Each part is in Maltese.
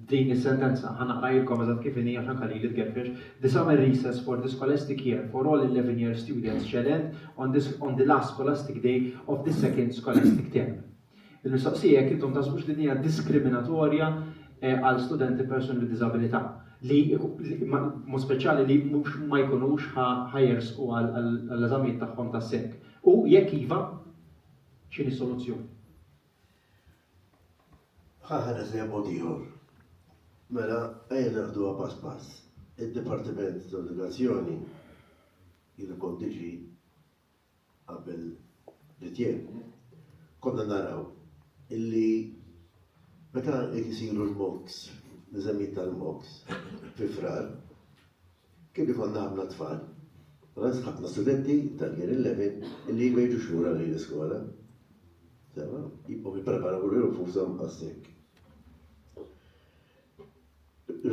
Din is-sentenza, ħa naqrajilkom eżatt kif inhi għax anke lili tgerfex, The summer recess for the scholastic year for all 11 year students shall end on the, on the last scholastic day of the second scholastic term. Il-mistoqsija jekk intom taħsbux li din hija diskriminatorja eh, għal studenti persuni b'diżabilità li mod speċjali li mhux ma jkunux ħa jersqu għall-eżamijiet tagħhom tas-SEC. U jekk iva, x'inhi s-soluzzjoni? Ħa nħares lejha b'mod ieħor. Mela, ejja neħduha pass pass. Id-Dipartiment tal-Edukazzjoni, jiena kont diġi qabel Ritier, konna naraw illi meta jsiru l-mocks, l-eżamijiet tal-mocks fi Frar, kien ikollna ħafna tfal, ħafna studenti tal-Year 11 illi ma jiġux lura lejn l-iskola. Sewwa, jibqgħu jippreparaw lilhom infushom għas-SEC.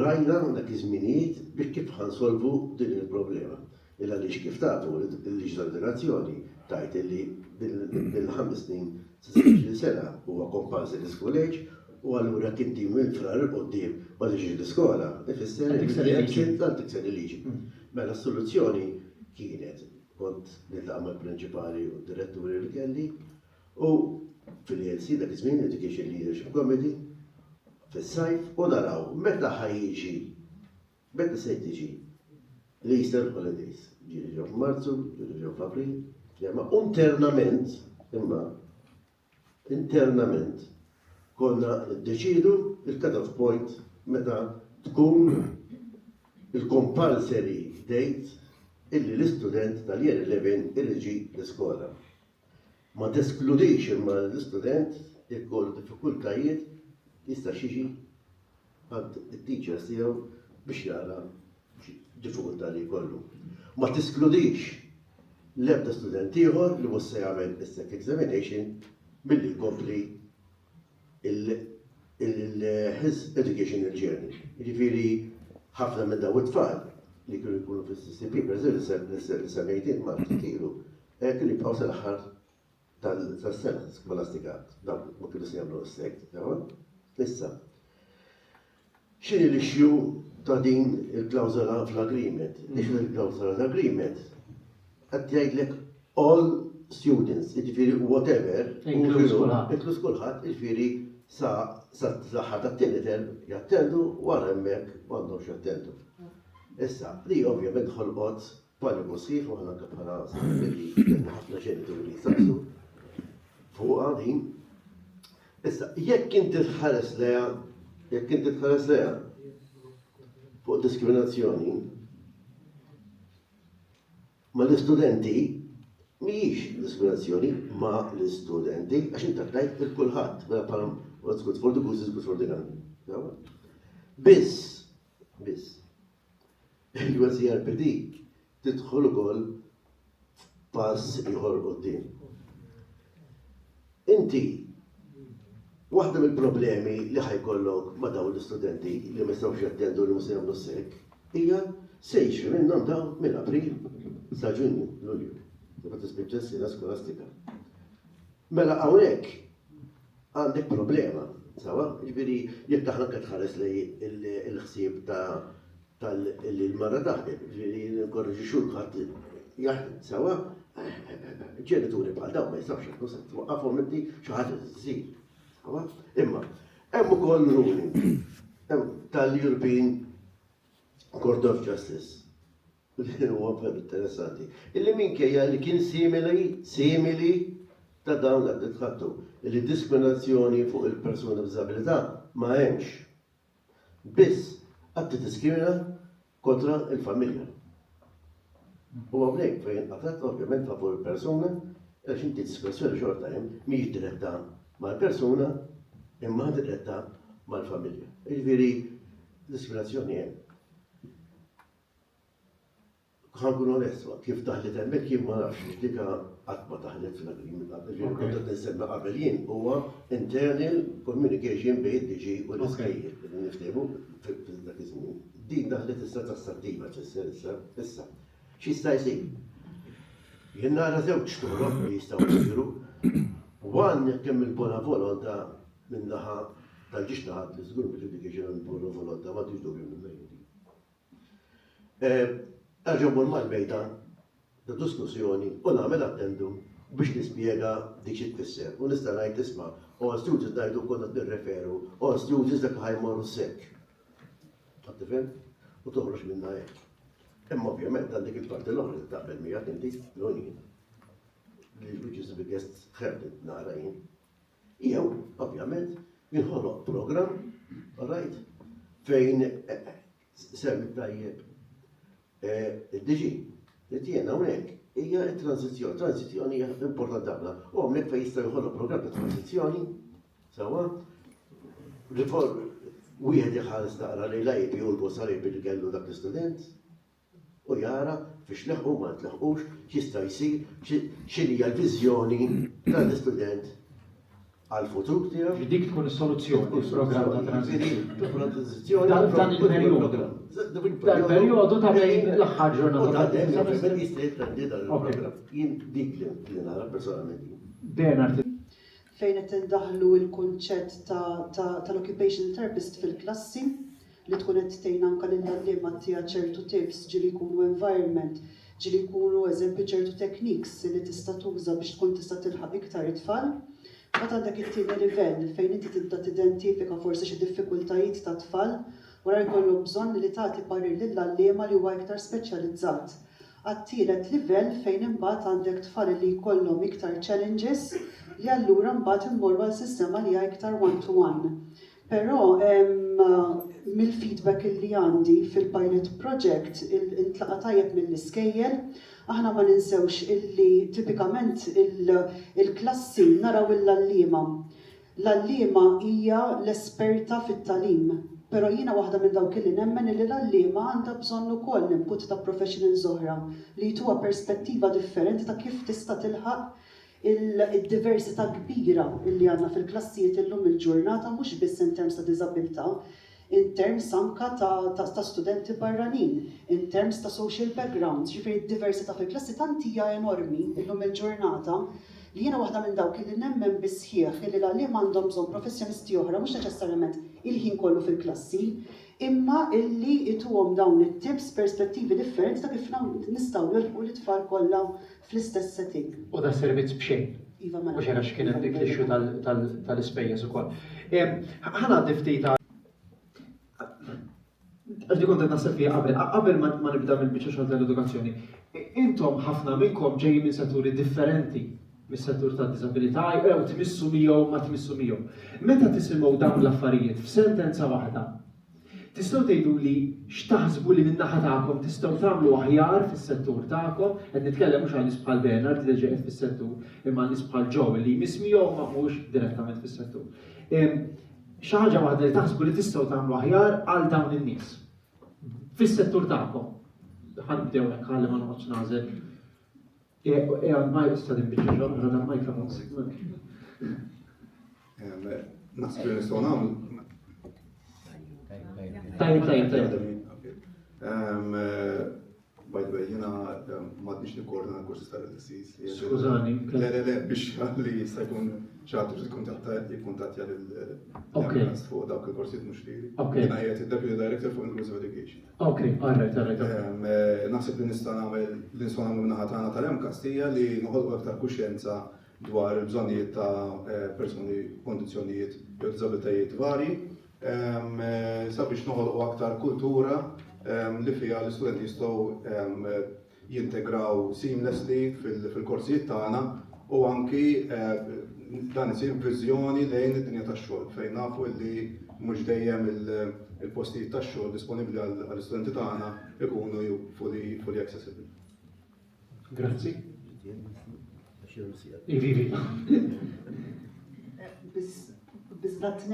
Rajna dak iż-żminijiet biex kif ħa nsolvu din il-problema. Il għaliex kif tafu il-liġi tal-edukazzjoni tgħid illi bil-ħames snin sa 16-il sena huwa compulsory school age u allura jekk inti minn Frar 'il quddiem ma tiġix l-iskola, ifisser li absent għal tikser il-liġi. Mela s-soluzzjoni kienet kont niltaqa' mal-prinċipali u d-diretturi li kelli u fil-ELC dak iż-żmien, Education Leadership Committee, fis-sajf u naraw meta ħa jiġi meta se tiġi l-Easter Holidays. Ġieli ġew f'Marzu, ġieli ġew f'April, imma internament imma internament konna niddeċiedu il-cut-off point meta tkun il-compulsory date illi l-istudent tal-year 11 irid jiġi l-iskola. Ma teskludix imma l-istudent jekk ikollu diffikultajiet jistax jiġi għand it-teachers tiegħu biex jara diffikultà li jkollu. Ma teskludix l-ebda student ieħor li mhux se jagħmel is-SEC examination milli jkompli il-his educational journey. Jiġifieri ħafna minn dawn it-tfal li kienu jkunu fis-CCP, per eżempju, li semmejt int Mark kienu eh, kienu jibqgħu sal-aħħar tas-sena skolastika, dawk ma kienu se jagħmlu s-SEC, Issa, x'inhi l-issue ta' din il-klawżola fl-agreement? L-issue tal-klawżola l-agreement qed jgħidlek all students, jiġifieri whatever, inkluż kulħadd, inkluż kulħadd, jiġifieri sa l-aħħar tat-tieni term jattendu wara hemmhekk m'għandhomx jattendu. Issa, li ovvjament ħolqot paniku sħiħ u aħna anke bħala li ħafna ġenituri jistaqsu fuqha din. Issa, jekk inti tħares lejha, jekk inti tħares lejha fuq diskriminazzjoni, ma l-istudenti mhijiex diskriminazzjoni ma l-istudenti, għax inti tgħid il kulħadd, mela bħala what's good for the goose is good for the gander. Biss, biss, il-UNCRPD tidħol ukoll f'pass ieħor quddiem. Inti waħda mill-problemi li ħa jkollok ma' dawn l-istudenti li ma jistgħux jattendu li mhux se jagħmlu s-SEC hija se jiġri minnhom dawn minn April sa Ġunju, Lulju, meta tispiċċa s-sena skolastika. Mela hawnhekk għandek problema, sewwa? Jiġifieri jekk aħna anke tħares lejn il-ħsieb ta' tal li l-mara taħdem, jiġifieri ninkoraġġi kulħadd jaħdem, sewwa? Ġenituri bħal dawn ma jistgħux jaħdmu se twaqqafhom inti xi ħaġa ssir. Sewwa? Imma hemm ukoll ruling tal-European Court of Justice li huwa veru interessanti, illi minkejja li kien simili, simili ta' dawn li tħattu, illi diskriminazzjoni fuq il-persuna b'diżabilità ma hemmx. Biss qatt tiddiskrimina kontra l-familja. U hawnhekk fejn inqatgħet ovvjament favur il-persuna, għax inti diskriminazzjoni xorta hemm, mhijiex diretta mal-persuna imma diretta mal-familja. Jiġifieri diskriminazzjoni hemm. Ħa nkun onest, kif daħlet hemmhekk jien ma nafx, għax dika qatt ma daħlet fl-agreement qabel, ġifieri kont qed nsemmi qabel jien huwa internal communication bejn id-DG u l-iskejjel, qegħdin niftehmu f'dak iż-żmien. Din daħlet issa tassattiva tfisser issa, issa. X'jista' jsir? Jien nara żewġ toroq li jistgħu jsiru. One jekk hemm il-bona volontà min-naħa tal-ġiex naħat li żgur mill-education hemm bona. ta' m'għandix dubju minnha jien. Nerġa' mmur mal-mejda ta' diskussjoni u nagħmel addendum biex nispjega dik xi tfisser. U nista' ngħid isma' all students ngħidu konna qed nirreferu all students dak li ħa jmorru s-SEC. Qed tifhem? U toħroġ minnha hekk. Imma ovvjament għandek il-parti l-oħra li taqbel miegħek inti, l-union. Which is the biggest threat nara jien. Jew, ovvjament, jinħoloq program, all right, fejn eh, semmi tajjeb eh, id-DG, li tiena hawnhekk hija t-tranzizzjoni. Tranzizzjoni hija importanti ħafna. U hawnhekk fejn jista' joħoloq program ta' tranzizzjoni, sewwa, riform wieħed iħares naqra lejn l-IEP u l-bosta li kellu dak l-istudent, u jara fiex leħqu ma ntleħqux, x'jista' jsir, x'inhija l-viżjoni tal-istudent għall-futur tiegħu. Dik tkun is-soluzzjoni, il-programm ta' tranżizzjoni. Tranżizzjoni. Dan il-perjodu. Dan il-perjodu ta' bejn l-aħħar ġurnata. Ta' jista' jittendi dan il-programm. Jien dik li nara personalment. Bernard. Fejn qed indaħħlu l-kunċett tal-occupational therapist fil-klassi li tkun qed tgħin anke lill-għalliema ttiha ċertu tips ġieli jkunu environment, ġieli jkunu eżempju ċertu techniques li tista' tuża biex tkun tista' tilħaq iktar it-tfal. Mbagħad għandek it-tieni livell fejn inti tibda tidentifika forsi xi diffikultajiet tat-tfal wara jkollok bżonn li tagħti parir lill-għalliema li huwa iktar speċjalizzat għat-tielet livell fejn imbagħad għandek tfal li jkollhom iktar challenges li allura mbagħad immorru għal sistema li hija iktar one to one. Però mill-feedback li għandi fil-pilot project intlaqa' tajjeb mill-iskejjel. Aħna ma ninsewx illi tipikament il-klassi naraw il-għalliema. L-għalliema hija l-esperta fit-tagħlim, però jiena waħda minn dawk illi nemmen illi l-għalliema għandha bżonn ukoll l-input ta' professionals oħra li jtuha perspettiva differenti ta' kif tista' tilħaq id-diversità kbira illi għandna fil-klassijiet illum il-ġurnata mhux biss in terms ta' diżabilità, in terms anka ta', ta, ta studenti barranin, in terms ta' social backgrounds, ġifieri d-diversità fil-klassi tant hija enormi illum il-ġurnata li jiena waħda minn dawk li nemmen bis-sħiħ li l-għalliema għandhom bżonn professjonisti oħra mhux neċessarjament il-ħin kollu fil-klassi, imma illi ituhom dawn it-tips, perspettivi differenti ta' kif nistgħu nilħqu lit-tfal kollha fl-istess setting. U da servizz b'xejn. Iva mela. Mhux hekk għax kien hemm dik l-issue tal-ispejjeż ukoll. Ħa ngħaddi ftit għax dik kont qed naħseb fiha qabel, qabel ma nibda mill-biċċa xogħol tal-edukazzjoni. Intom ħafna minnkom ġejjin minn setturi differenti mis-settur tad-diżabilità jew tmissu miegħu ma tmissu miegħu. Meta tisimgħu dawn l-affarijiet f'sentenza waħda, Tistgħu tgħiduli x'taħsbu li min-naħa tagħkom tistgħu tagħmlu aħjar fis-settur tagħkom? Qed nitkellem mhux għal nies bħal Bernard li diġà qiegħed fis-settur, imma għal nies bħal Joe li jmiss miegħu ma mhux direttament fis-settur. Xi ħaġa waħda li taħsbu li tistgħu tagħmlu aħjar għal dawn in-nies fis-settur tagħkom. Ħa nibdew hekk ħalli ma noqgħodx nagħżel. Għal issa din biċċa xogħol oħra dan microphone. Naħseb li nistgħu nagħmlu. Tajjeb, tajjeb, tajjeb. By the way, jiena m'għadniex nikkoordina l-kursi tal-LSCs. Skużani. Le, le, le, biex li jista' jkun xi ħadd biex jikkuntattja lil fuq dawk il-korsijiet mhux lili. Jiena qiegħed id-Deputy Director fuq Inclusive Education. Ok, alright, alright. Eh, naħseb li nista' nagħmel li nistgħu nagħmlu min-naħa tagħna tal-MCAST hija li noħolqu aktar kuxjenza dwar il-bżonnijiet ta' eh, persuni b'kondizzjonijiet jew diżabilitajiet varji eh, sabiex noħolqu aktar kultura li fiha l-istudenti jistgħu jintegraw seamlessly fil-korsijiet tagħna u anki dan isir b'viżjoni lejn id-dinja tax-xogħol fejn nafu li mhux dejjem il-postijiet tax-xogħol disponibbli għall-istudenti tagħna ikunu fully, fully accessible. Grazzi. Ivi, ivi.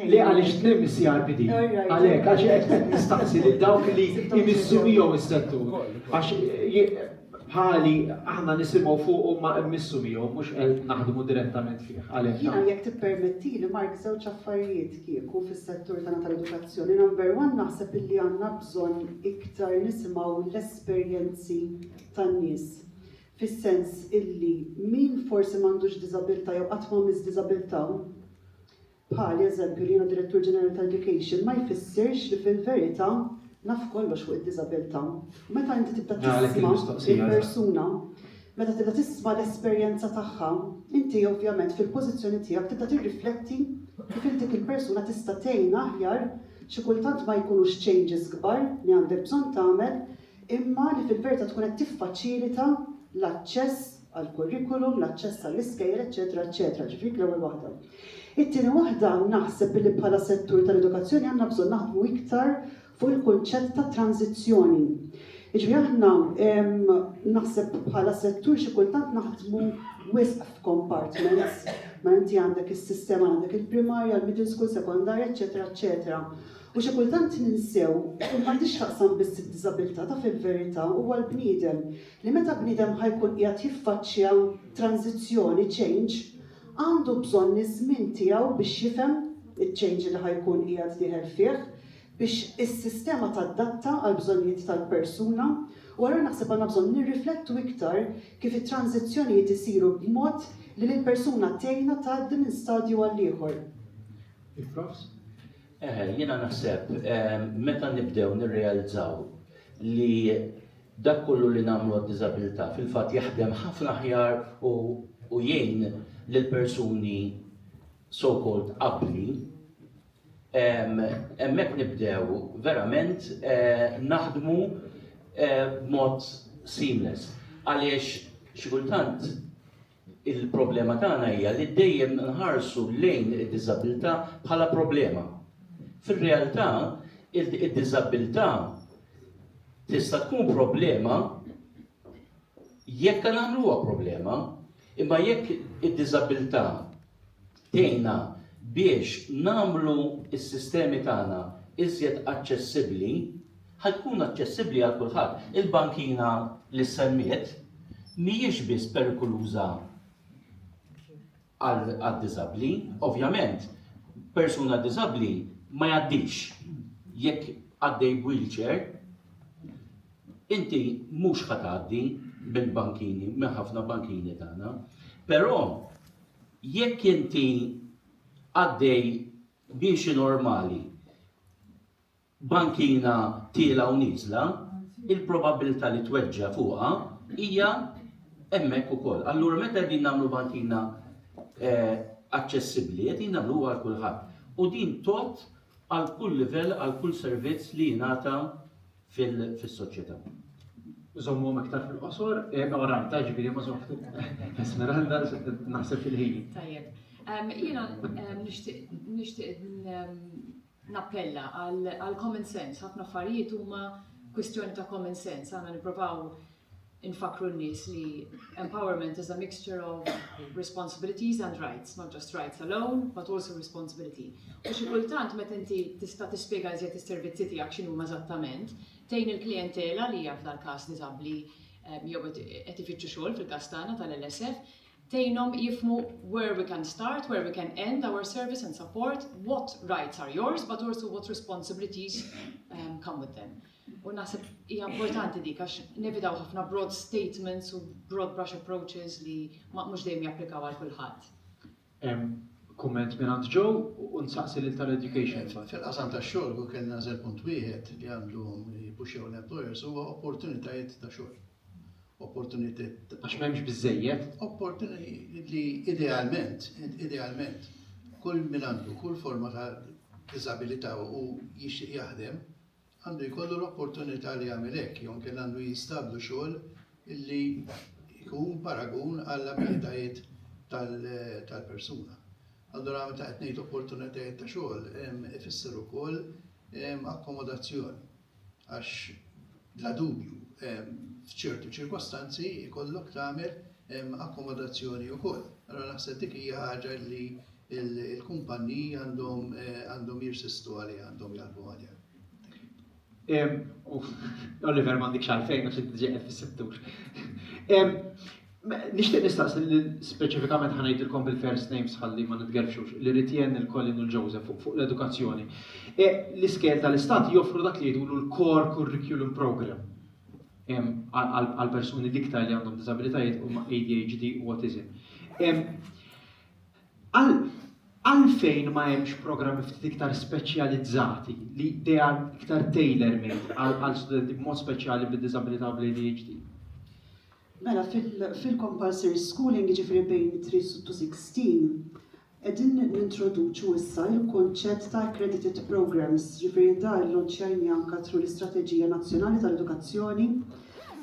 Le għaliex tnejn mis-CRPD. Għalhekk għax qed nistaqsi lil dawk li jmissu miegħu is-settur. Għax bħali aħna nisimgħu fuq u ma mmissu miegħu mhux qed naħdmu direttament fih. Għalhekk. Jiena jekk tippermettili Mark żewġ affarijiet kieku fis-settur tagħna tal-edukazzjoni. Number one naħseb illi għandna bżonn iktar nisimgħu l-esperjenzi tan-nies. Fis-sens illi min forsi m'għandux diżabilità jew qatt ma miss diżabilità. Bħali eżempju li jiena Direttur Ġenerali ta' Education ma jfissirx li fil-verità naf kollox fuq id-diżabilità. U meta inti tibda tisma' il-persuna, meta tibda tisma' l-esperjenza tagħha, inti ovvjament fil-pożizzjoni tiegħek tibda tirrifletti kif il dik il-persuna tista' tgħinha aħjar xi kultant ma jkunux changes kbar li għandek bżonn tagħmel imma li fil-verità tkun qed tiffaċilita l-aċċess għall-kurrikulum, l-aċċess għall-iskejjel, eċċetera, eċċetera. Ġifieri dik l-ewwel waħda. It-tieni waħda naħseb li bħala settur tal-edukazzjoni għandna bżonn naħdmu iktar fuq il-kunċett ta' tranżizzjoni. Jiġifieri aħna naħseb bħala settur xi kultant naħdmu wisq f'compartments, ma inti għandek is-sistema għandek il-primarja, l-middle school, sekondarja, eċċetera, eċċetera. U xi kultant ninsew, u m'għandhiex x'taqsam biss id-diżabilità ta' fil-verità huwa l-bniedem li meta bniedem ħa jkun qiegħed jiffaċċja tranżizzjoni, change, għandu bżonn iż-żmien tiegħu biex jifhem iċ-change li ħa jkun qiegħed dieħel fih, biex is-sistema tadatta għall-bżonnijiet tal-persuna u allura naħseb għandna bżonn nirriflettu iktar kif it-tranżizzjonijiet isiru b'mod li lill-persuna tgħinha tgħaddi minn stadju għall-ieħor. Il-Profs? Eħe, jiena naħseb meta nibdew nirrealizzaw li dak kollu li nagħmlu għad-diżabilità fil-fatt jaħdem ħafna aħjar u u jgħin lil persuni so-called abbli, hemmhekk nibdew verament eh, naħdmu eh, b'mod seamless. Għaliex xi kultant Il-problema tagħna hija li dejjem nħarsu lejn id-diżabilità bħala problema. Fir-realtà, id-diżabilità tista' tkun problema jekk nagħmluha problema, imma jekk id-diżabilità tgħinna biex nagħmlu s-sistemi tagħna iżjed aċċessibbli, ħa tkun aċċessibbli għal kulħadd. Il-bankina li ssemmiet mhijiex biss perikoluża għad-diżabbli, ovvjament persuna diżabbli ma jgħaddix jekk għaddej b'wheelchair, inti mhux ħa tgħaddi mill-bankini, minn ħafna bankini tagħna. Però Jekk inti għaddej miexi normali, bankina tiela' u nieżla, il-probabbiltà li tweġġa' fuqha hija hemmhekk ukoll. Allura meta qegħdin nagħmlu bankina eh, aċċessibbli, qegħdin nagħmluha għal kulħadd. U din tgħodd għal kull livell, għal kull servizz li jingħata fis-soċjetà. Żommuhom iktar fil-qosor, eh, orajt, ta' ġifieri ma żomm Esmeralda naħseb fil-ħin. Tajjeb. Jiena nixtieq nappella għal common sense, ħafna affarijiet huma kwistjoni ta' common sense, għandna nipprovaw infakkru n-nies li empowerment is a mixture of responsibilities and rights, not just rights alone, but also responsibility. U xi kultant meta inti tista' tispjega iżjed is-servizzi tiegħek x'inhuma eżattament, tgħin il-klijentela li hija f'dal-każ diżabbli jew qed ifittxu xogħol fil-każ tagħna tal-LSF, tgħinhom jifhmu where we can start, where we can end our service and support, what rights are yours, but also what responsibilities come with them. U naħseb hija importanti dik għax nevitaw ħafna broad statements u broad brush approaches li ma mhux dejjem japplikaw għal kulħadd. Kumment mingħand Joe u nsaqsi lil tal-education. Fil-qasam tax-xogħol kieku kellna nagħżel punt wieħed li għandhom jippuxxjaw l-employers huwa opportunitajiet ta' xogħol. Opportunitajiet. Għax m'hemmx biżżejjed. Opportunitajiet li idealment, idealment, kull min għandu kull forma ta' diżabilità u jixtieq jaħdem, għandu jkollu l-opportunità li jagħmel hekk jew inkella għandu jinstablu xogħol li jkun paragun għall-abilitajiet tal-persuna. Allura meta qed ngħid opportunitajiet ta' xogħol ifisser ukoll akkomodazzjoni għax bla dubju f'ċertu ċirkostanzi jkollok tagħmel akkomodazzjoni wkoll. Allura naħseb dik hija ħaġa li l-kumpanniji għandhom għandhom jirsistu għaliha, għandhom jaħdmu għaliha. Oliver m'għandikx għalfejn għax inti ġejqed fis-settur. Nixtieq nistaqsi li speċifikament ħa ngħidilkom bil-first names ħalli ma nitgerfxux, li Ritjen, il-Colin u l-Joseph fuq l-edukazzjoni. E, l-iskejjel tal-istat joffru dak li jgħidulu l-Core Curriculum Program għal persuni l-iktar li għandhom disabilitajiet huma ADHD u autism. Għal. Għalfejn ma hemmx programmi ftit iktar speċjalizzati li they are iktar tailor made għal studenti b'mod speċjali bid-diżabilità u bl-ADHD? Mela fil-compulsory schooling, jiġifieri bejn 3 to 16, qegħdin nintroduċu issa l-kunċett ta' accredited programs, jiġifieri dan illonċjajni anke through l-Istrateġija Nazzjonali tal-Edukazzjoni,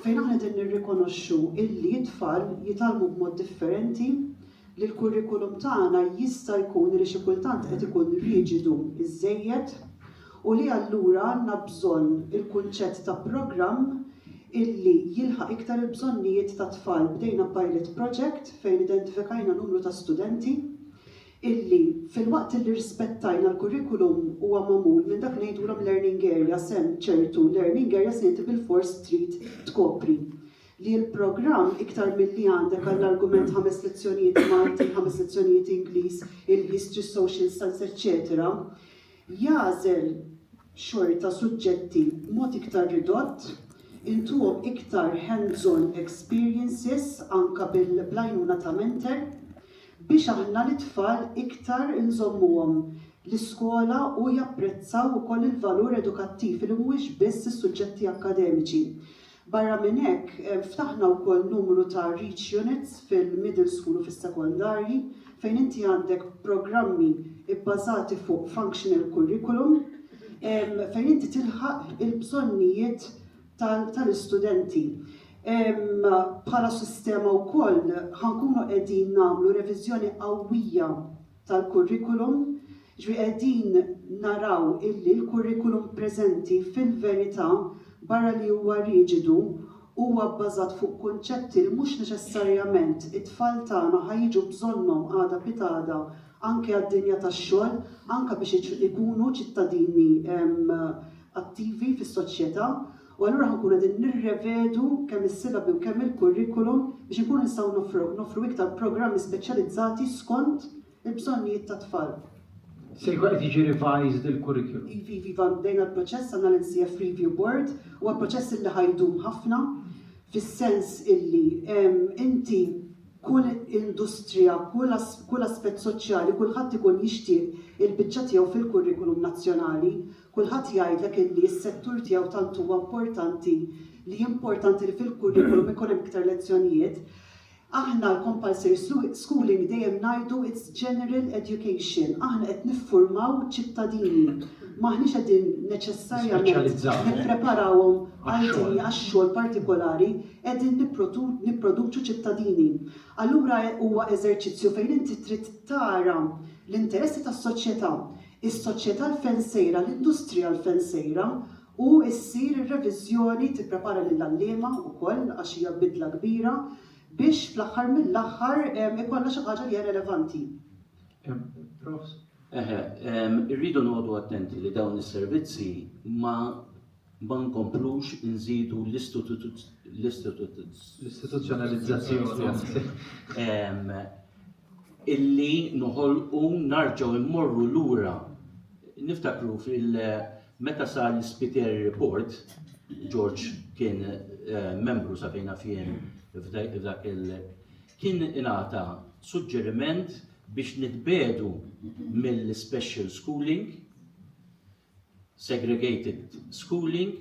fejn aħna qegħdin nirrikonoxxu illi t-tfal jitgħallmu b'mod differenti, li l-kurrikulum tagħna jista' jkun li xi kultant qed ikun riġidu żżejjed u li allura għandna bżonn il-kunċett ta' programm illi jilħaq iktar il-bżonnijiet tat-tfal. Bdejna pilot project fejn identifikajna numru ta' studenti illi filwaqt illi rispettajna l-kurrikulum huwa magħmul minn dak li ngħidulhom learning areas, hemm ċertu learning areas li inti bilfors trid tkopri. Li l-programm iktar milli għandek għall-argument ħames lezzjonijiet Malti, ħames lezzjonijiet Ingliż, il-history, social studies, eċċetera, jagħżel xorta suġġetti b'mod iktar ridott, intuhom iktar hands-on experiences anke bl-għajnuna ta' mentor, biex aħna lit-tfal iktar inżommuhom l-iskola u japprezzaw ukoll il-valur edukattiv li mhuwiex biss is-suġġetti akkademiċi. Barra minn hekk, ftaħna wkoll numru ta' reach units fil-middle school u fis-sekondarji fejn inti għandek programmi bbażati fuq functional curriculum fejn inti tilħaq il-bżonnijiet tal-istudenti. Bħala sistema wkoll ħa nkunu qegħdin nagħmlu reviżjoni qawwija tal-kurrikulum, jiġifieri qegħdin naraw illi l-kurrikulum preżenti fil-verità barra li huwa riġidu huwa bbażat fuq kunċetti li mhux neċessarjament it-tfal tagħna ħa jiġu bżonnhom għada pitgħada anke għad-dinja tax-xogħol, anke biex ikunu ċittadini attivi fis-soċjetà. U allura ħa nkunu qegħdin nirrevedu kemm is-sillabi u kemm il-kurrikulum biex inkunu nistgħu noffru noffru iktar programmi speċjalizzati skont il-bżonnijiet tat-tfal. Se jkun qed jiġi revised il-curriculum? Iva, iva, iva, bdejna l-proċess, għandna l-NCF Review Board, huwa proċess illi ħa jdum ħafna, fis-sens illi inti kull industrija, kull kull aspett soċjali, kulħadd ikun jixtieq il-biċċa tiegħu fil-kurrikulum nazzjonali. Kulħadd jgħidlek illi s-settur tiegħu tant huwa importanti li importanti li fil-kurrikulum ikun hemm iktar lezzjonijiet. Aħna l-compulsory schooling dejjem ngħidu it's general education, aħna qed niffurmaw ċittadini. M'aħniex qegħdin neċessarjament nippreparawhom għal dinja għax-xogħol partikolari, qegħdin nipproduċu ċittadini. Allura huwa eżerċizzju fejn inti trid tara l-interessi tas-soċjetà, is-soċjetà 'l fejn sejra, l-industrija 'l fejn sejra u ssir ir-reviżjoni, tipprepara lill-għalliema wkoll għax hija bidla kbira biex fl-aħħar mill-aħħar ikollna xi ħaġa li hija relevanti. Profs. Eħe, irridu noqogħdu attenti li dawn is-servizzi ma ma nkomplux inżidu l-istituzzjonalizzazzjoni. Illi noħolqu narġgħu immorru lura. Niftakru fil meta sar l-Spiteri Report, George kien eh, membru sa fejn naf jien f'dak il kien ingħata suġġeriment biex nitbedu mill-special schooling segregated schooling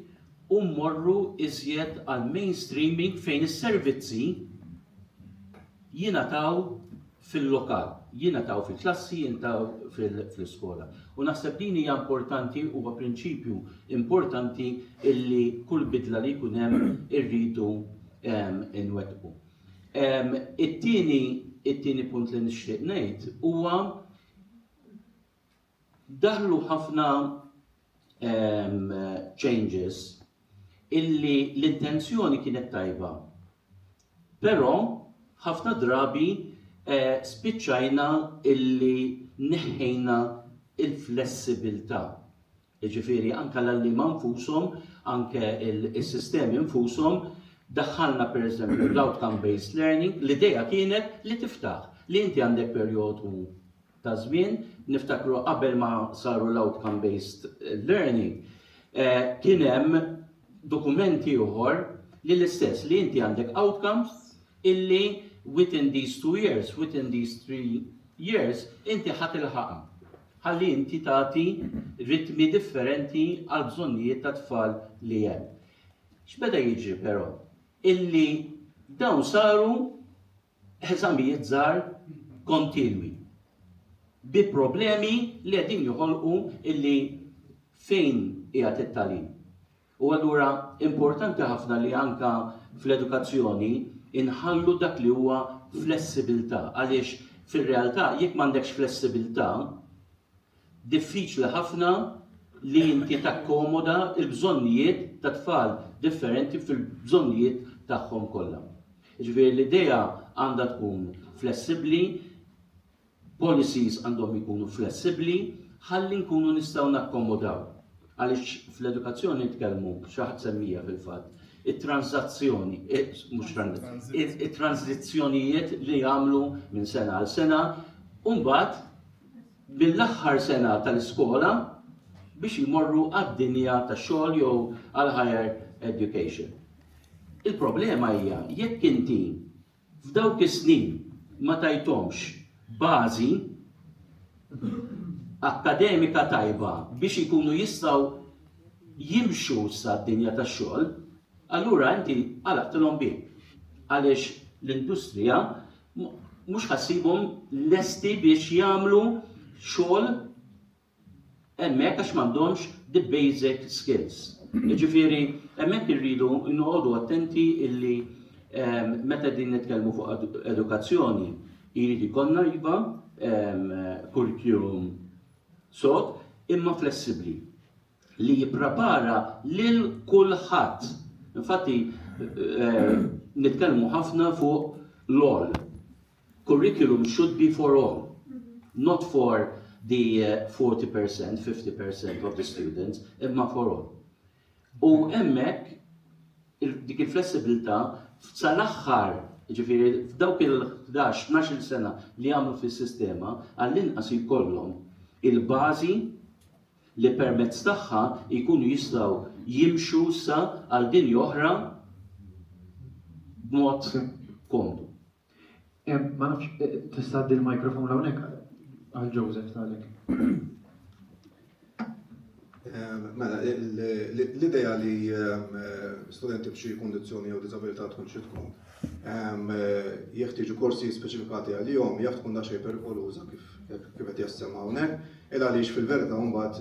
u mmorru iżjed għal mainstreaming fejn is-servizzi jingħataw fil-lokal, jingħataw fil-klassi, jingħataw fl-iskola. U naħseb din hija importanti huwa prinċipju importanti illi kull bidla li jkun hemm irridu ehm, inwettqu. Ehm, it-tieni it-tieni punt li nixtieq ngħid huwa Daħlu ħafna changes illi l-intenzjoni kienet tajba. Però ħafna drabi eh, spiċċajna illi neħħejna il-flessibilità. Jiġifieri anke l-għalliema nfushom, anke il-sistemi nfushom, daħħalna pereżempju l-outcome based learning, l-idea kienet li tiftaħ li inti għandek perjodu ta' żmien, niftakru qabel ma saru l-outcome based learning, eh, kien hemm dokumenti ieħor li l-istess li inti għandek outcomes illi within these two years, within these three years inti ħa tilħaqha. Ħalli inti tagħti ritmi differenti għall-bżonnijiet tat-tfal li hemm. X'beda jiġri però? Illi dawn saru eżamijiet żgħar kontinwi bi problemi li qegħdin joħolqu illi fejn qiegħed it-tagħlim. U allura importanti ħafna li anka fl-edukazzjoni inħallu dak li huwa flessibilità għaliex fir-realtà jekk m'għandekx flessibilità diffiċli ħafna li inti takkomoda l-bżonnijiet ta' tfal differenti fil-bżonnijiet tagħhom kollha. Jiġifieri l-idea għandha tkun flessibbli, policies għandhom ikunu flessibbli ħalli nkunu nistgħu nakkomodaw. Għaliex fl-edukazzjoni nitkellmu, xi ħadd semmija fil-fatt, it-transazzjoni, mhux it-transizzjonijiet li jagħmlu minn sena għal sena, u mbagħad mill-aħħar sena tal-iskola biex jmorru għad-dinja tax-xogħol jew għal higher education. Il-problema hija jekk inti f'dawk is-snin ma tajthomx bażi akkademika tajba biex ikunu jistgħu jimxu sa d-dinja tax-xogħol, allura inti għalaqtilhom bieb. Għaliex l-industrija mhux ħa ssibhom lesti biex jagħmlu xogħol hemmhekk għax m'għandhomx the basic skills. Jiġifieri hemmhekk irridu noqogħdu attenti illi ehm, meta din nitkellmu fuq edukazzjoni jrid ikollna iva ehm, curriculum sod imma flessibbli li jipprepara lil kulħadd. Infatti eh, nitkellmu ħafna fuq l-all. Curriculum should be for all, not for the 40%, 50% of the students, imma for all. U hemmhekk dik il-flessibilità sal-aħħar, ġifieri f'dawk il-11, 12 sena li għamlu fis-sistema, għall-inqas jkollhom il-bażi li permezz tagħha jkunu jistgħu jimxu sa għal dinja oħra b'mod komdu. Ma nafx, eh, tista' tgħaddi l-mikrofon hawnhekk għal Joseph talek. Mela, l-idea li studenti b'xi kundizzjoni jew diżabilità tkun xi tkun, jeħtieġu korsi speċifikati għalihom jaf tkun daqsxejn perikoluża kif qed jassemma hawnhekk, il għaliex fil-verità mbagħad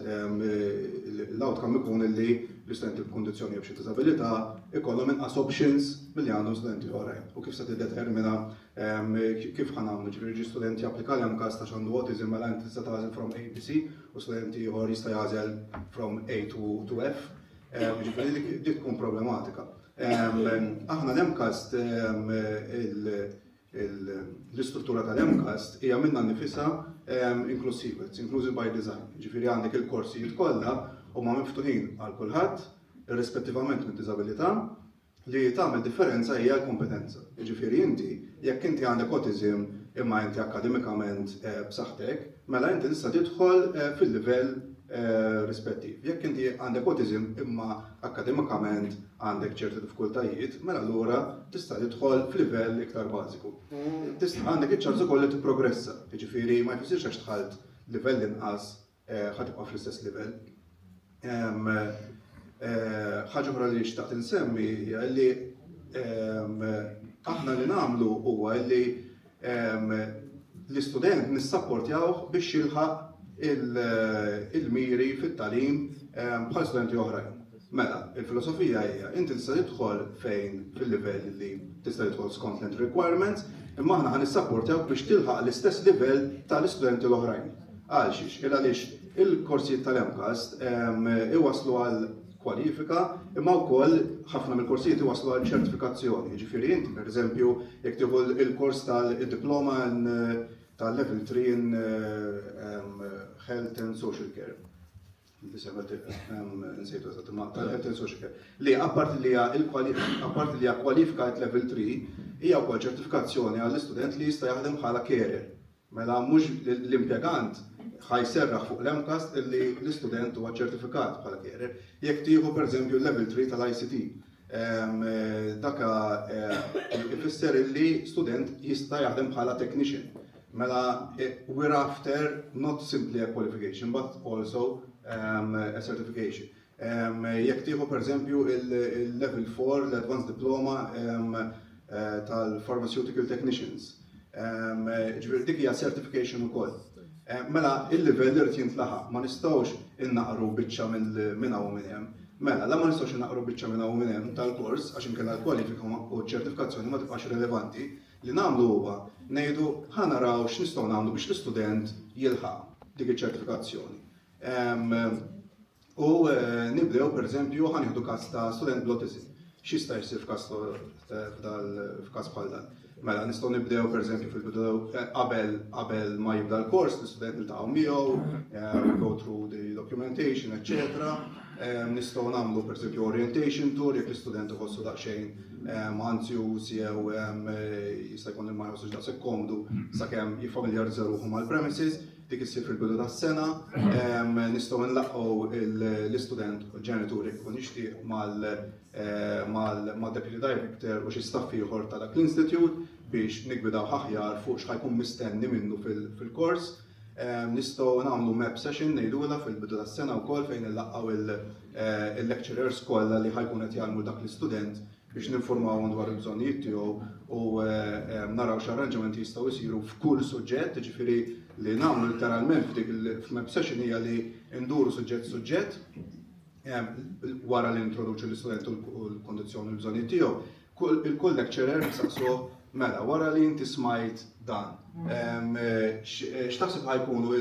l-outcome ikun li l-istudenti b'kundizzjoni jew b'xi diżabilità ikollhom inqas options milli għandhom studenti oħrajn. U kif se tiddetermina kif ħa nagħmlu, ġifieri ġi student japplika l-MCAST għax għandu autism mela inti tista' tagħżel from A B C u student ieħor jista' jagħżel from A to, to F. Ġifieri dik tkun problematika. Aħna l-MCAST l-istruttura tal-MCAST hija minnha nnifisha inklusiva, it's inclusive by design. Ġifieri għandek il-korsijiet kollha huma miftuħin għal kulħadd, irrispettivament mid-diżabilità, li tagħmel differenza hija l-kompetenza. Jiġifieri inti, jekk inti għandek autism imma inti akkademikament eh, b'saħħtek, mela inti tista' tidħol eh, fil-livell eh, rispettiv. Jekk inti għandek autism imma akkademikament għandek ċerti diffikultajiet, mela allura tista' tidħol f'livell iktar bażiku. Tista' għandek iċ-ċans ukoll li tipprogressa, jiġifieri ma jfissirx għax dħalt livell inqas eh, ħa tibqa' fl-istess livell. Eh, ħaġa oħra li xtaqt insemmi hija li aħna li nagħmlu huwa li l-istudent nissapportjawh biex jilħaq il-miri fit-tagħlim bħal studenti oħrajn. Mela, il-filosofija hija inti tista' tidħol fejn fil-livell li tista' tidħol skont l-entry requirements, imma aħna ħa nissapportjawk biex tilħaq l-istess livell tal-istudenti l-oħrajn. Għal xiex? Il għaliex il-korsijiet tal-MCAST iwasslu għal kwalifika imma wkoll ħafna mill-korsijiet iwasslu għal ċertifikazzjoni. Jiġifieri inti pereżempju jekk tieħu l-kors tal-diploma tal-level 3 in Health and Social Care. Nsejtu eżatt, imma tal-Health and Social Care. Li apparti li hija apparti li hija kwalifika at level 3, hija wkoll ċertifikazzjoni għall-istudent li jista' jaħdem bħala carer. Mela mhux l-impjegant ħa jserraħ fuq l-MCAST illi l-istudent huwa ċertifikat bħala carer. Jekk tieħu pereżempju l-level 3 tal-ICT, daka ifisser illi student jista' jaħdem bħala technician. Mela, we're after not simply a qualification but also a certification. Jekk tieħu pereżempju il-level 4, l-advanced diploma tal-pharmaceutical technicians. Ġifieri dik hija certification ukoll. Mela il-livell irid jintlaħaq, ma nistgħux innaqru biċċa minn hawn u minn hemm. Mela, la ma nistgħux innaqru biċċa minn hawn u minn hemm tal-kors għax inkella l-kwalifika u ċ-ċertifikazzjoni ma tibqax rilevanti, li nagħmlu huwa ngħidu ħa naraw x'nistgħu nagħmlu biex l-istudent jilħaq dik iċ-ċertifikazzjoni. U nibdew pereżempju ħa nieħdu każ ta' student bl-autism. X'jista' jsir f'każ f'każ bħal dan? Mela nistgħu nibdew pereżempju fil-bidu qabel qabel ma jibda l-kors, l-istudent niltaqgħu miegħu, we go through the documentation, eċċetera. Nistgħu nagħmlu pereżempju orientation tour jekk l-istudent iħossu daqsxejn anzjuż jew jista' jkun li ma jħossux daqshekk komdu sakemm jiffamiljarizza ruħu mal-premises. Dik issir fil-bidu tas-sena, nistgħu nlaqqgħu l-istudent u l-ġenitur jekk ikun jixtieq mal-deputy director u xi staff ieħor ta' dak l-institute biex niggwidawh aħjar fuq x'ħa jkun mistenni minnu fil-kors. Nistgħu nagħmlu map session ngħidulha fil-bidu tas-sena wkoll fejn inlaqqgħu il-lecturers kollha li ħa jkunu qed jgħallmu dak l-istudent biex ninformawhom dwar il-bżonnijiet tiegħu u naraw x'arranġamenti jistgħu jsiru f'kull suġġett, jiġifieri li nagħmlu litteralment f'dik il-map session hija li nduru suġġett suġġett wara li nintroduċu l-istudent u l-kondizzjoni u l-bżonnijiet tiegħu. Il-kull lecturer nsaqsuh mela wara li inti smajt dan, x'taħseb ħa jkunu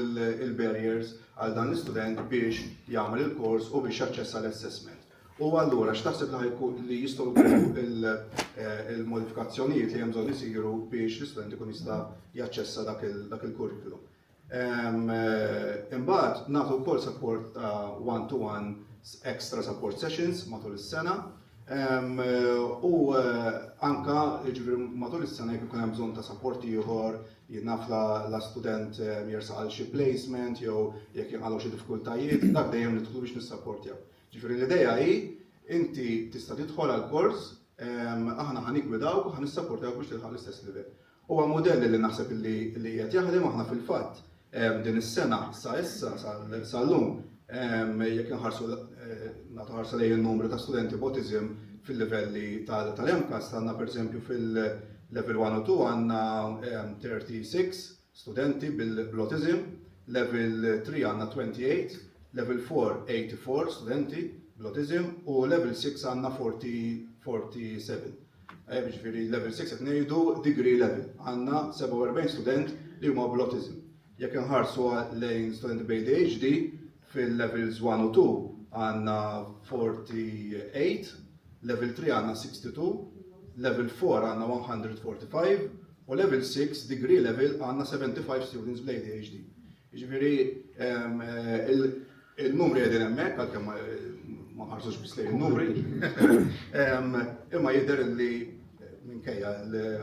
il-barriers għal dan l-istudent biex jagħmel il-kors u biex jaċċessa l-assessment. U allura x'taħseb li ħajkun li jistgħu jkunu il-modifikazzjonijiet li hemm bżonn isiru biex l-istudent ikun jista' jaċċessa dak il-curriculum. Imbagħad nagħtu wkoll support ta' one-to-one extra support sessions matul is-sena. U anka jiġifieri matul is-sena jekk ikun hemm bżonn ta' support ieħor, jien naf la student jersaq għal xi placement jew jekk jinqalgħu xi diffikultajiet, dak dejjem nidħlu biex nissapportjaw. Ġifieri l-idea hi inti tista' tidħol għal kors, aħna ħa niggwidawk u ħa nissapportawk biex tilħaq l-istess livell. Huwa mudell li naħseb li qiegħed jaħdem aħna fil-fatt din is-sena sa issa sal-lum jekk inħarsu nagħtu ħarsa lejn in-numru ta' studenti b'autism fil-livelli tal-MCAST għandna pereżempju fil-level 1 u 2 għandna 36 studenti bl-autism, level 3 għandna 28, level 4 84 studenti bl-autism u level 6 għandna 47. Jiġifieri level 6 qed ngħidu degree level. Għandna 47 student li huma bl-autism. Jekk inħarsu lejn studenti b'ADHD fil-levels 1 u 2 għandna 48, level 3 għandna 62, level 4 għandna 145 U level 6, degree level, għandna 75 students bl-ADHD. Jiġifieri il-numri qegħdin hemmhekk għalkemm ma nħarsux biss lejn il-numri. Imma jidher li minkejja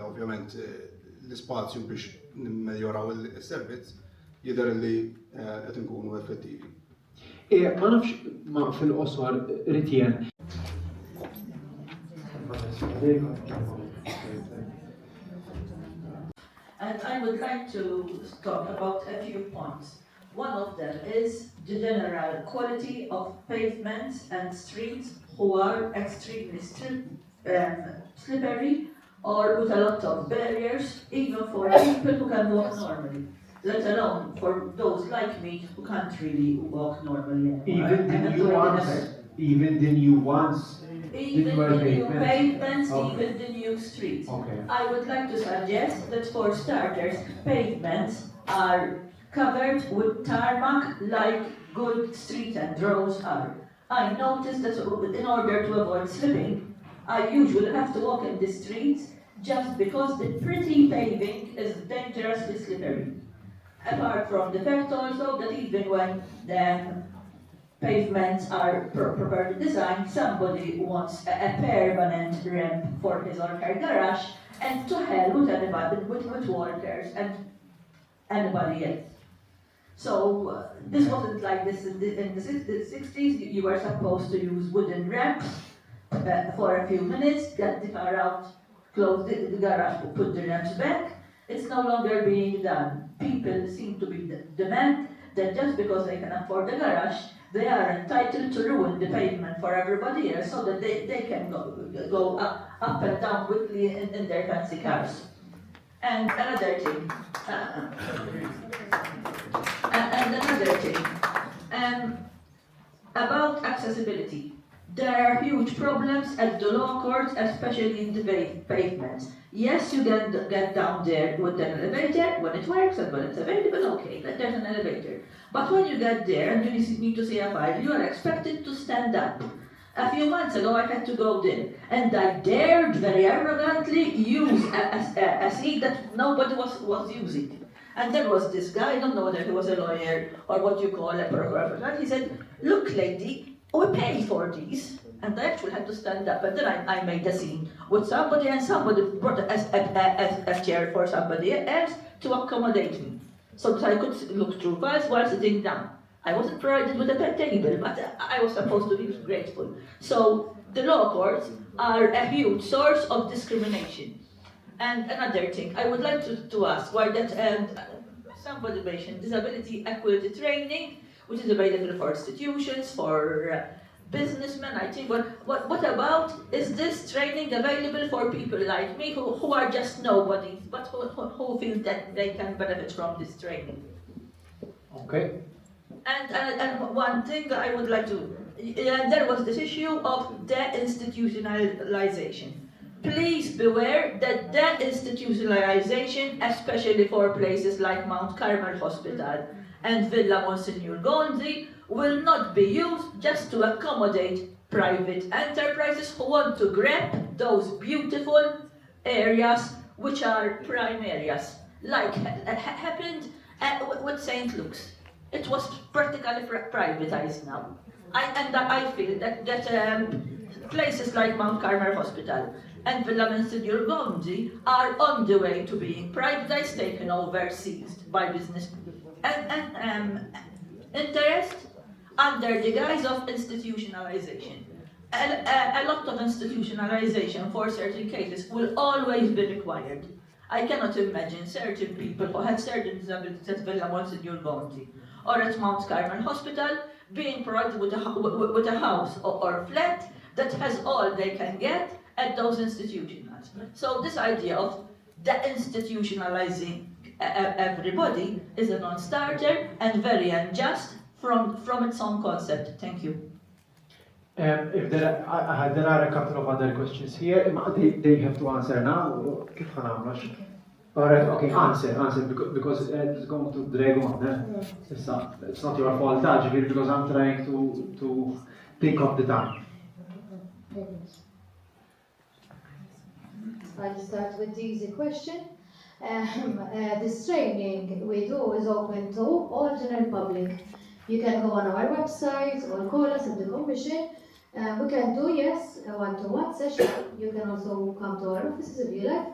ovvjament l-ispazju biex nimmeljoraw is-servizz jidher li qed inkunu effettivi. Ma nafx ma fil-qosor Ritjen. And I would like to talk about a few points. One of them is the general quality of pavements and streets who are extremely um, slippery or with a lot of barriers, even for people who can walk normally, let alone for those like me who can't really walk normally anymore. Even the new ones, even the new ones, even the new pavements, okay. even the new streets. Okay. I would like to suggest that for starters, pavements are covered with tarmac like good street and roads are. I noticed that in order to avoid slipping, I usually have to walk in the streets just because the pretty paving is dangerously slippery. Apart from the fact also that even when the pavements are properly designed, somebody wants a, a permanent ramp for his or her garage, and to hell with anybody, with, with workers and anybody else. So uh, this wasn't like this in the, in the 60s. You were supposed to use wooden ramps uh, for a few minutes, get the car out, close the, the garage, put the ramps back. It's no longer being done. People seem to be demand that just because they can afford a garage, they are entitled to ruin the pavement for everybody else so that they, they can go, go up, up and down quickly in, in their fancy cars. And another thing, uh, and another thing, um, about accessibility. There are huge problems at the law courts, especially in the pavements. Yes, you can get down there with an elevator when it works and when it's available, okay, there's an elevator. But when you get there and you need to see a file, you are expected to stand up. A few months ago, I had to go there, and I dared very arrogantly use a, a, a seat that nobody was, was using. And there was this guy, I don't know whether he was a lawyer or what you call a procurator. He said, look, lady, we pay for these. And I actually had to stand up. And then I, I made a scene with somebody, and somebody brought a, a, a, a chair for somebody else to accommodate me. So that I could look through files while sitting down. I wasn't provided with a pet table, but I was supposed to be grateful. So the law courts are a huge source of discrimination. And another thing, I would like to, to ask why that um, somebody mentioned disability equality training, which is available for institutions, for uh, businessmen, I think. But what, what about, is this training available for people like me who, who are just nobodies, but who, who, who feel that they can benefit from this training? Okay. And, and, and one thing I would like to, and there was this issue of deinstitutionalization. Please beware that deinstitutionalization, especially for places like Mount Carmel Hospital and Villa Monsignor Gonzi, will not be used just to accommodate private enterprises who want to grab those beautiful areas which are prime areas, like happened uh, with St. Luke's. It was practically privatized now. I, and I feel that, that um, places like Mount Carmel Hospital and Villa Monsignor Gonzi are on the way to being privatized, taken over, seized by business and, and um, interest under the guise of institutionalization. A, a, a lot of institutionalization for certain cases will always be required. I cannot imagine certain people who have certain disabilities at Villa Monsignor Gonzi or at Mount Carmel Hospital being provided with a, with a house or, or flat that has all they can get at those institutions. So this idea of deinstitutionalizing everybody is a non-starter and very unjust from, from its own concept. Thank you. Um, if there are, uh, there are a couple of other questions here, they, they have to answer now. Kif ħa nagħmlu? All right, okay, answer, answer, because, because it's going to drag on. Eh? It's, not, it's not your fault, ġifieri, because I'm trying to, to think of the time. I'll start with the easy question. Um, uh, this training we do is open to all general public. You can go on our website or call us at the commission. Uh, we can do, yes, a one-to-one session. You can also come to our offices if you like.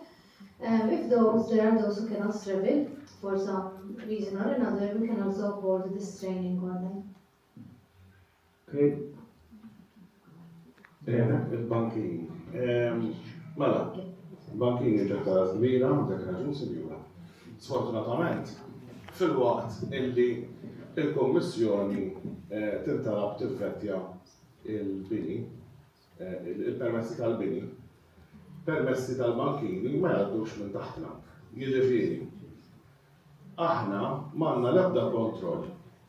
Um, if those there are those who cannot travel for some reason or another, we can also hold this training online. Okay. Il-bankin. Mela, il-bankin ġetta kbira, dak raġun sinjura. Sfortunatament, filwaqt illi il-Kommissjoni eh, tintalab tivvettja il-bini, eh, il-permessi tal-bini, permessi tal-bankini ma jgħaddux minn taħtna. Jiġifieri, Aħna m'għandna l-ebda kontroll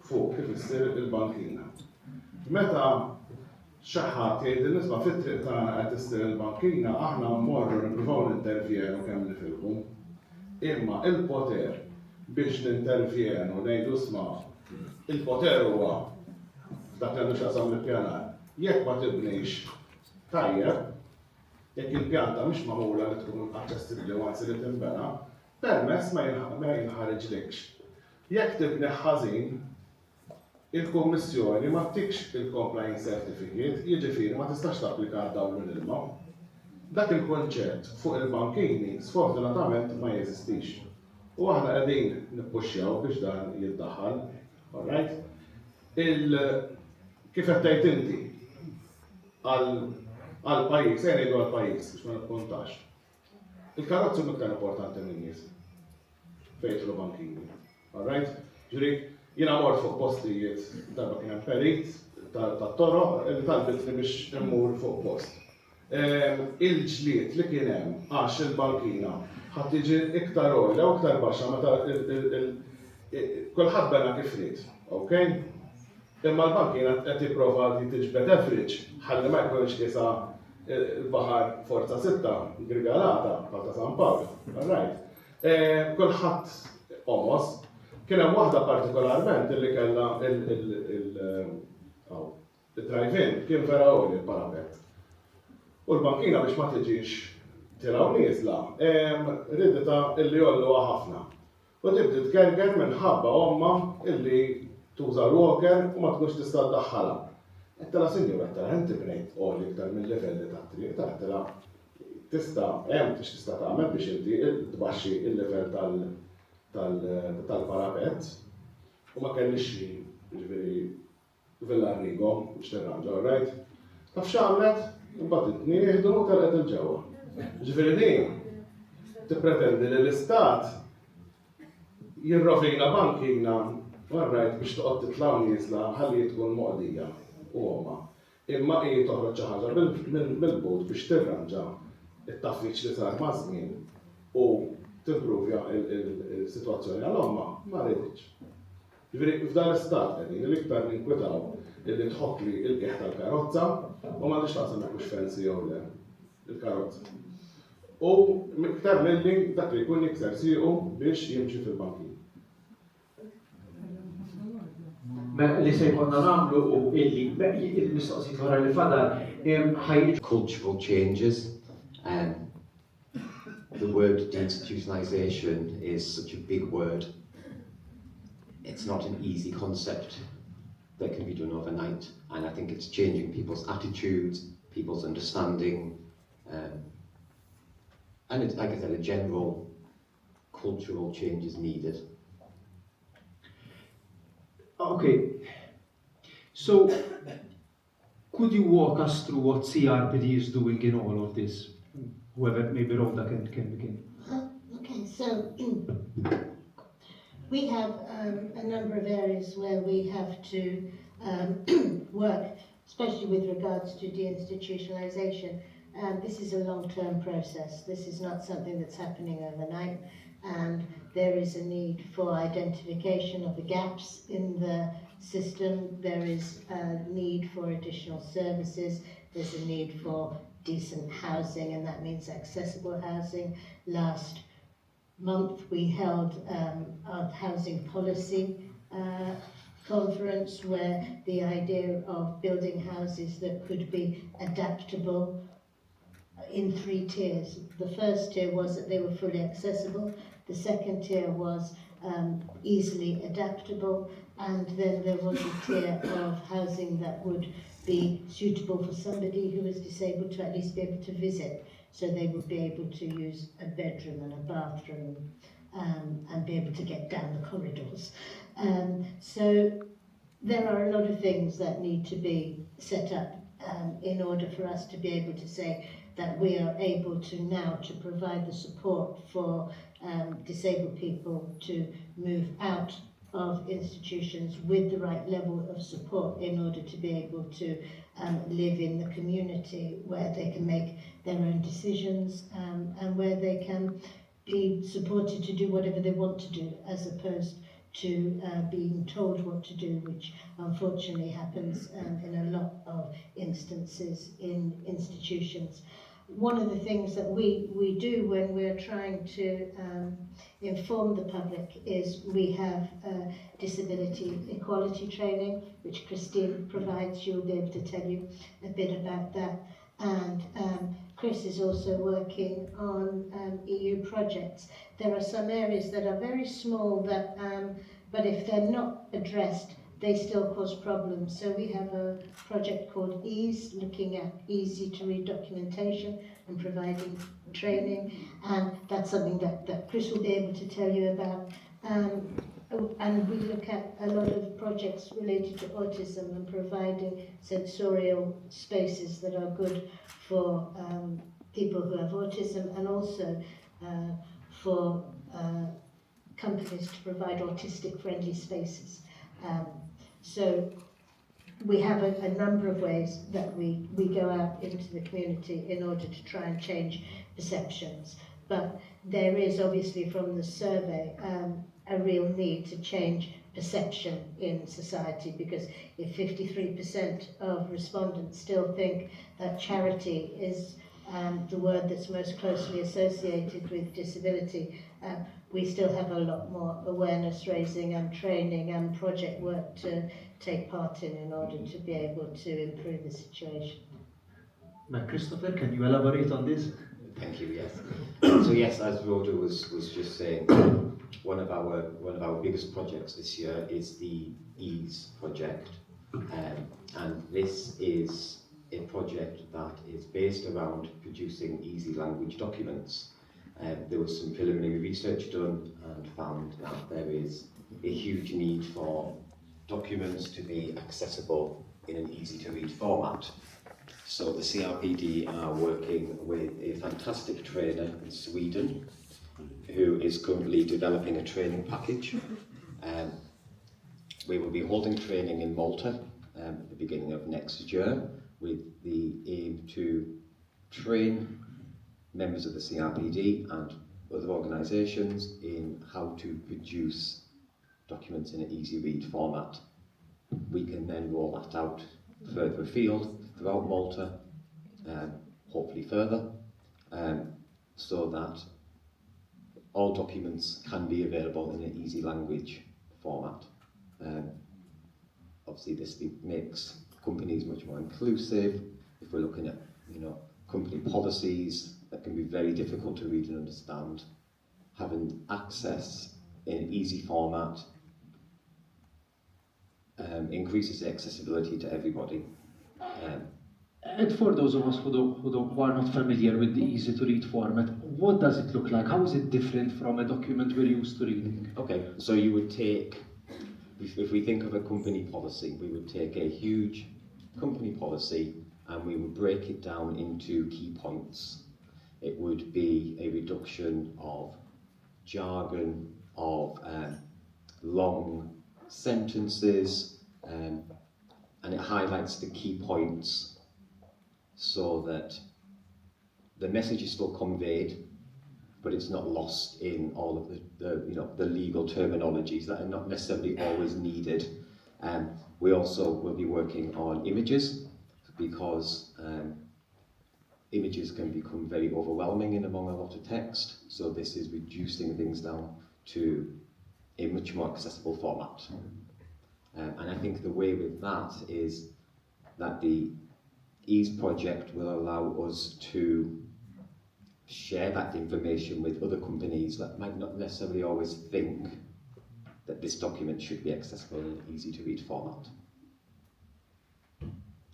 fuq kif issir il-bankina. Meta xi ħadd jgħidilna isma' fit-triq tagħna qed issir il-bankina, aħna mmorru nippruvaw nintervjenu kemm nifilħu. Imma il-poter biex nintervjenu ngħidu isma' il-poter huwa f'dak li għandu x'jaqsam l-ippjanar. Jekk ma tibnix tajjeb, jekk il-pjanta mhix magħmula li tkun aċċessibbli u anzi li tinbena, Permess ma jinħariġlikx. Jekk tibnih ħażin, il-Kummissjoni ma ttikx il-compliance certificate, jiġifieri ma tistax tapplika għad-dawl u l-ilma. Dak il-kunċett fuq il-bankini sfortunatament ma jeżistix. U aħna qegħdin nippuxxjaw biex dan jiddaħħal. All right? Il, kif qed tgħid inti, għall-pajjiż, ejja ngħidu għall-pajjiż biex ma nippuntax. Il-karozzi huma iktar importanti min-nies. fejn jidħlu bankini. Alright? Ġifieri, jiena mort fuq postijiet, darba kien hemm perit tat-toroq li talbitni biex immur fuq post. Il-ġlied li kien hemm għax il-bankina ħa tiġi iktar għolja u iktar baxxa meta kulħadd bena kif ried, ok? Imma l-bankina qed jipprova tiġbed average ħalli ma jkunx qisha l-baħar forza sitta, grigalata bħal ta' San Pawl, alright? Kulħadd qomos. Kien hemm waħda partikolarment illi kellha il-drive-in kien vera għoli l-parapett. U l-bankina biex ma tiġix tilgħa u nieżla, riditha illi jgħolluha ħafna. U tibdi tgerger minħabba ommha illi tuża l-walker u ma tkunx tista' ddaħħalha. Għedtilha sinjura, għedtilha inti bnejt għoli iktar mil-livelli tat-triq, għedtilha Tista' hemm x'tista' tagħmel biex inti tbaxxi l-livell tal-parapett u ma kellix xi jiġifieri Villa Arrigo biex tirranġa, all right? Taf x'għamlet? Imbagħad itnieħdu u telqet 'il ġewwa. Jiġifieri din tippretendi li l-istat jirrovina bankina, all right, biex toqgħod titla' u nieżla ħalli tkun moqdija u ommha. Imma hi toħroġ xi ħaġa mill-but biex tirranġa t-tgħaffiġ li sar maż-żmien u timpruvja l-sitwazzjoni għal ommha, ma riditx. Jiġifieri f'dan l-istat qegħdin, li l-iktar ninkwitaw illi tħokkli l-qiegħ tal-karozza u m'għandhiex x'taqsam jekk hux fancy jew le il-karozza. U iktar milli dak li jkun jikser siequ biex jimxi fil-bankin. Mela li se jkollna nagħmlu hu illi il-mistoqsijiet l-oħra li fadal ħa jiġu. Cultural changes. Um, the word deinstitutionalization is such a big word. It's not an easy concept that can be done overnight. And I think it's changing people's attitudes, people's understanding, um, and it's, like I said, a general cultural change is needed. Okay, so could you walk us through what CRPD is doing in all of this? Whoever, maybe Rhoda can, can begin. Okay, so we have um, a number of areas where we have to um, work, especially with regards to deinstitutionalization. Um, this is a long-term process. This is not something that's happening overnight. And there is a need for identification of the gaps in the system. There is a need for additional services. There's a need for decent housing, and that means accessible housing. Last month we held um, our housing policy uh, conference where the idea of building houses that could be adaptable in three tiers. The first tier was that they were fully accessible. The second tier was um, easily adaptable. And then there was a tier of housing that would be suitable for somebody who was disabled to at least be able to visit. So they would be able to use a bedroom and a bathroom um, and be able to get down the corridors. Um, so there are a lot of things that need to be set up um, in order for us to be able to say that we are able to now to provide the support for um, disabled people to move out of institutions with the right level of support in order to be able to um, live in the community where they can make their own decisions um, and where they can be supported to do whatever they want to do as opposed to uh, being told what to do, which unfortunately happens um, in a lot of instances in institutions. One of the things that we, we do when we're trying to um, inform the public is we have uh, disability equality training, which Christine provides. She'll be able to tell you a bit about that. And um, Chris is also working on um, EU projects. There are some areas that are very small that, um, but if they're not addressed, they still cause problems. So we have a project called EASE, looking at easy to read documentation and providing training. And that's something that, that Chris will be able to tell you about. Um, and we look at a lot of projects related to autism and providing sensorial spaces that are good for um, people who have autism and also uh, for uh, companies to provide autistic-friendly spaces. Um, so we have a, a number of ways that we, we go out into the community in order to try and change perceptions. But there is obviously from the survey um, a real need to change perception in society because if 53% of respondents still think that charity is um, the word that's most closely associated with disability, uh, we still have a lot more awareness raising and training and project work to take part in in order to be able to improve the situation. Matt Christopher, can you elaborate on this? Thank you, yes. so yes, as Rhoda was, was just saying, one of our one of our biggest projects this year is the EASE project. Um, and this is a project that is based around producing easy language documents. Um, there was some preliminary research done and found that there is a huge need for documents to be accessible in an easy to read format. So the CRPD are working with a fantastic trainer in Sweden who is currently developing a training package. Um, we will be holding training in Malta um, at the beginning of next year with the aim to train members of the CRPD and other organisations in how to produce documents in an easy read format. We can then roll that out further afield throughout Malta, um, hopefully further, um, so that all documents can be available in an easy language format. Um, obviously this makes companies much more inclusive. If we're looking at, you know, company policies that can be very difficult to read and understand, having access in an easy format um, increases the accessibility to everybody. Um, and for those of us who, don't, who, don't, who are not familiar with the easy to read format, what does it look like? How is it different from a document we're used to reading? Okay, so you would take, if, if we think of a company policy, we would take a huge company policy and we would break it down into key points. It would be a reduction of jargon, of um, long sentences, um, and it highlights the key points so that the message is still conveyed, but it's not lost in all of the, the you know the legal terminologies that are not necessarily always needed. Um, we also will be working on images because um, images can become very overwhelming in among a lot of text. So this is reducing things down to a much more accessible format. Um, and I think the way with that is that the EASE project will allow us to share that information with other companies that might not necessarily always think that this document should be accessible in an easy to read format.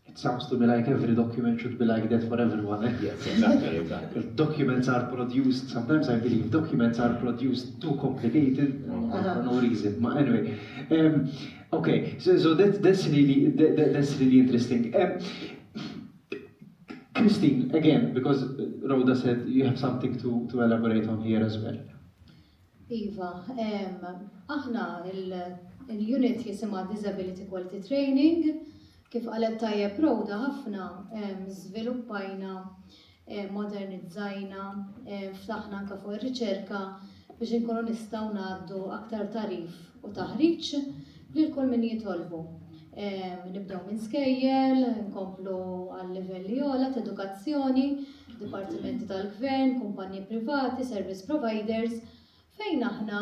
It sounds to me like every document should be like that for everyone. Eh? Yes, exactly, exactly. documents are produced, sometimes I believe documents are produced too complicated mm -hmm. for no reason. But anyway, um, okay, so, so that, that's, really, that, that's really interesting. Um, Christine, again, because Rhoda said you have something to, to elaborate on here as well. Iva, aħna il-unit jisimha Disability Quality Training, kif qalet tajjeb Rhoda ħafna żviluppajna, modernizzajna, ftaħna anke fuq ir-riċerka biex inkunu nistgħu ngħaddu aktar tagħrif u taħriġ lil kull min jitolbu. Nibdew minn skejjel, nkomplu għal livelli ogħla ta' edukazzjoni, dipartimenti tal-gvern, kumpanji privati, service providers, fejn aħna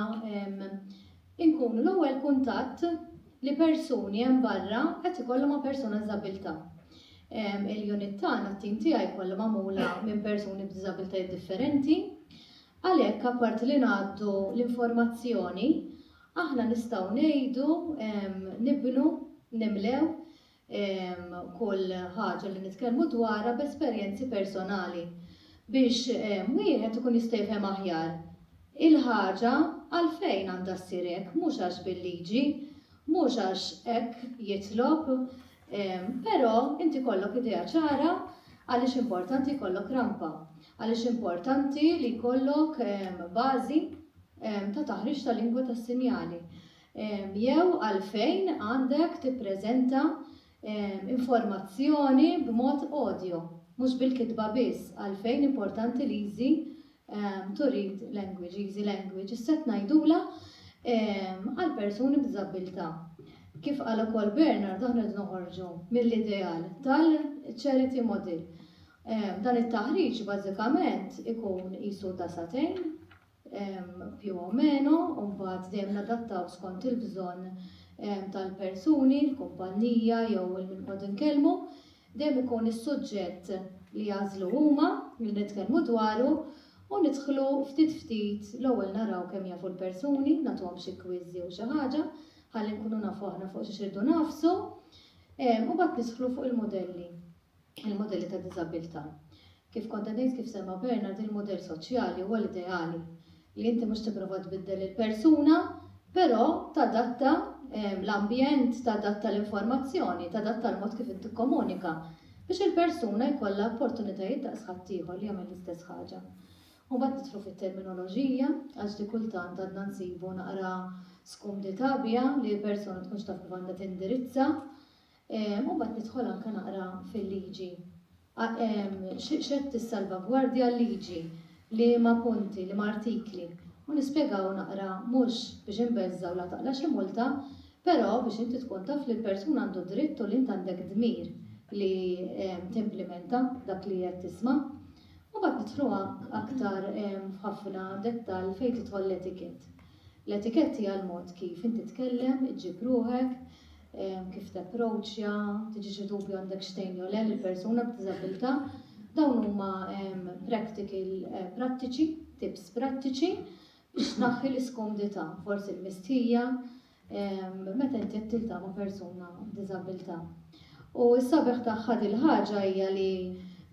inkunu l-ewwel kuntatt li persuni hemm barra qed ikollhom ma' persuna b'diżabilità. Il-unit tagħna, t-tim tiegħi kollha magħmula minn persuni b'diżabilitajiet differenti. Għalhekk apparti li ngħaddu l-informazzjoni, aħna nistgħu ngħidu, nibnu, nimlew kull ħaġa li nitkellmu dwarha b'esperjenzi personali biex wieħed ikun jista' jifhem aħjar il-ħaġa għalfejn għandha ssir hekk, mhux għax bil-liġi, mhux għax hekk jitlob, però inti jkollok idea ċara għaliex importanti jkollok rampa, għaliex importanti li jkollok bażi. ta' taħriġ ta' lingwa tas-sinjali. Jew għalfejn għandek tippreżenta informazzjoni b'mod audio, mhux bil-kitba biss, għalfejn importanti l-easy to read language, easy language, issa qed ngħidulha għal persuni b'diżabbiltà. Kif qal ukoll Bernard, aħna rridu noħorġu mill-ideal tal-charity model. Dan it-taħriġ bażikament ikun qisu ta' sagħtejn, più o meno, u mbagħad dejjem nadattaw skont il-bżonn tal-persuni, l-kumpannija jew il-min kont inkellmu. Dejjem ikun is-suġġett li jagħżlu huma li nitkellmu dwaru u nidħlu ftit ftit l-ewwel naraw kemm jafu l-persuni, nagħtuhom xi quiz jew xi ħaġa ħalli nkunu nafu aħna fuq xiex irridu nagħfsu u mbagħad nidħlu fuq il-mudelli, il-mudelli ta' diżabilità. Kif kont qed ngħid kif semma Bernard, il-mudell soċjali huwa l-ideali li inti mhux tipprova tbiddel il-persuna, però tadatta l-ambjent, tadatta l-informazzjoni, tadatta l-mod kif inti tikkomunika biex il-persuna jkollha opportunitajiet daqs ħaddieħor li jagħmel l-istess ħaġa. U mbagħad nidħlu fit-terminoloġija għax di kultant għadna nsibu naqra skumdità biha li l-persuna tkunx taf kif għandha tindirizza. U mbagħad nidħol anke naqra fil-liġi. X'qed tissalvagwardja l-liġi, liema punti, liema artikli. U nispjegaw naqra mhux biex inbeżżgħu la taqla' xi multa, però biex inti tkun taf li l-persuna għandu dritt u li int għandek dmir li timplimenta dak li qed tisma'. U mbagħad nidħlu aktar f'ħafna dettall fejn tidħol l-etikett. L-etikett hija l-mod kif inti tkellem, iġġib ruħek, kif tapproċċja, tiġi xi dubju għandek x'tgħin jew le lill-persuna b'diżabilità. Dawn huma practical eh, prattiċi, tips prattiċi biex tnaħħi l-iskomdità, forsi l-mistħija, meta inti qed tiltaqa' ma' persuna b'diżabilità. U s-sabiħ tagħha dil-ħaġa hija li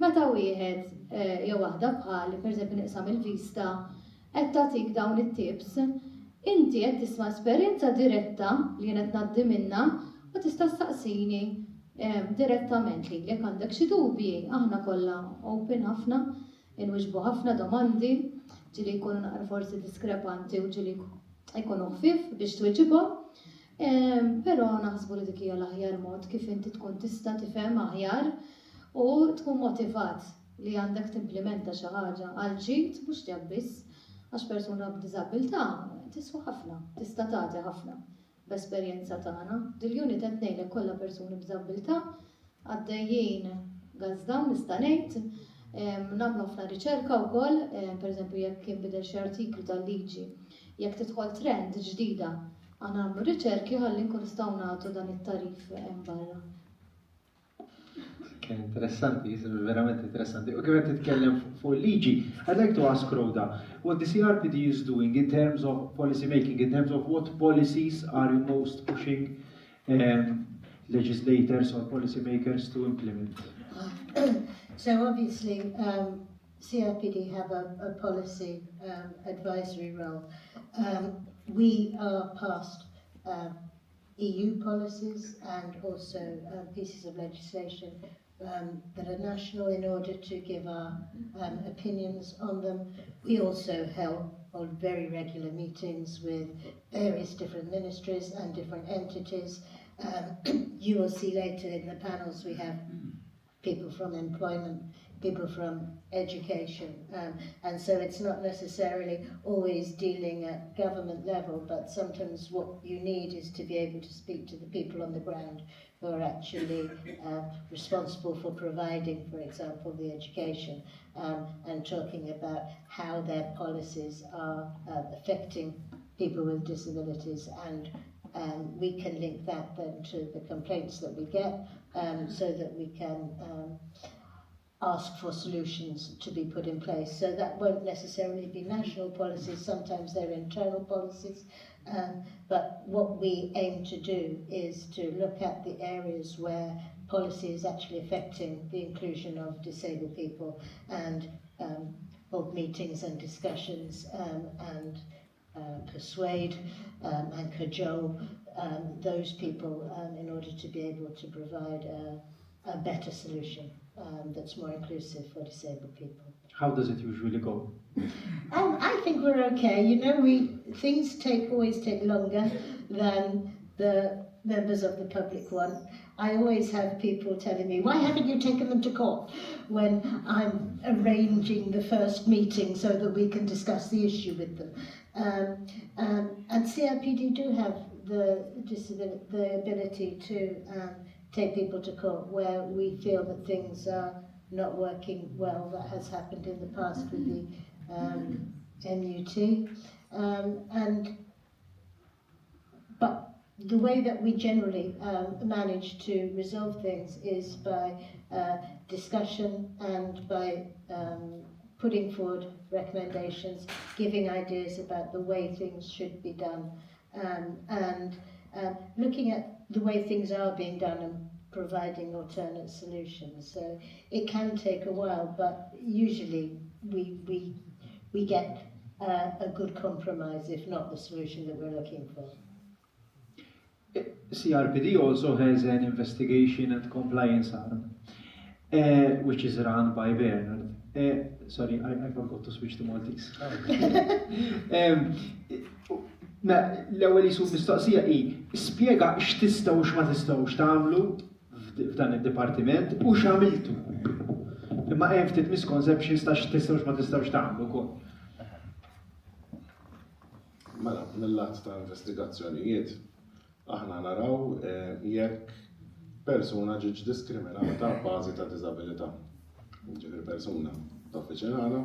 meta wieħed eh, jew waħda bħali, pereżempju niqsam il-vista, qed tagħtik dawn it-tips, inti qed tisma' esperjenza diretta li jien qed ngħaddi minnha u tista' ssaqsini direttament lili jekk għandek xi dubji. Aħna kollha open ħafna, inwiġbu ħafna domandi, ġieli jkunu naqra forsi diskrepanti u ġieli jkunu ħfief biex twieġibhom. Però naħsbu li dik hija l-aħjar mod kif inti tkun tista' tifhem aħjar u tkun motivat li għandek timplimenta xi ħaġa għall-ġid mhux tiegħek biss, għax persuna b'diżabbiltà tiswa ħafna, tista' tagħti ħafna b'esperjenza tagħna. Dil-unit qed ngħidlek kollha persuni b'diżabbiltà għaddejjin gas down nista' ngħid. Nagħmlu ħafna riċerka wkoll, pereżempju jekk jinbidel xi artiklu tal-liġi, jekk tidħol trend ġdida, aħna nagħmlu riċerki ħalli nkun nistgħu nagħtu dan it-tagħrif barra. Kien interessanti, verament interessanti. U kif qed titkellem fuq il-liġi, I'd like to ask Rhoda, what the CRPD is doing in terms of policy making, in terms of what policies are you most pushing um, legislators or policy makers to implement? So obviously, um, CRPD have a, a policy um, advisory role. Um, we are passed um, EU policies and also um, pieces of legislation um, that are national in order to give our um, opinions on them. We also held hold very regular meetings with various different ministries and different entities. Um, you will see later in the panels we have people from employment, people from education. Um, and so it's not necessarily always dealing at government level, but sometimes what you need is to be able to speak to the people on the ground who are actually uh, responsible for providing, for example, the education um, and talking about how their policies are uh, affecting people with disabilities and um, we can link that then to the complaints that we get um, so that we can um, ask for solutions to be put in place. So that won't necessarily be national policies, sometimes they're internal policies. Um, but what we aim to do is to look at the areas where policy is actually affecting the inclusion of disabled people and um, hold meetings and discussions um, and uh, persuade um, and cajole um, those people um, in order to be able to provide a, a better solution. um, that's more inclusive for disabled people. How does it usually go? Um, I think we're okay. You know, we things take always take longer than the members of the public want. I always have people telling me, why haven't you taken them to court? When I'm arranging the first meeting so that we can discuss the issue with them. Um, um, and CRPD do have the, the ability to um, take people to court where we feel that things are not working well. That has happened in the past with the um, MUT. Um, and but the way that we generally um, manage to resolve things is by uh, discussion and by um, putting forward recommendations, giving ideas about the way things should be done, um, and uh, looking at the way things are being done and providing alternate solutions. So it can take a while, but usually we, we, we get uh, a good compromise, if not the solution that we're looking for. CRPD also has an investigation and compliance arm, uh, which is run by Bernard. Uh, sorry, I, I forgot to switch to Maltese. um, l-ewwel jisu mistoqsija hi spjega x'tistgħu u x'ma tistgħux tagħmlu f'dan id-dipartiment u x'għamiltu. Imma hemm ftit misconceptions ta' x'tistgħu x'ma tistgħux tagħmlu wkoll. Mela, mil-lat ta' investigazzjonijiet, aħna naraw jekk persuna ġietx diskriminata abbażi ta' diżabilità. Jiġifieri persuna taffiċinana,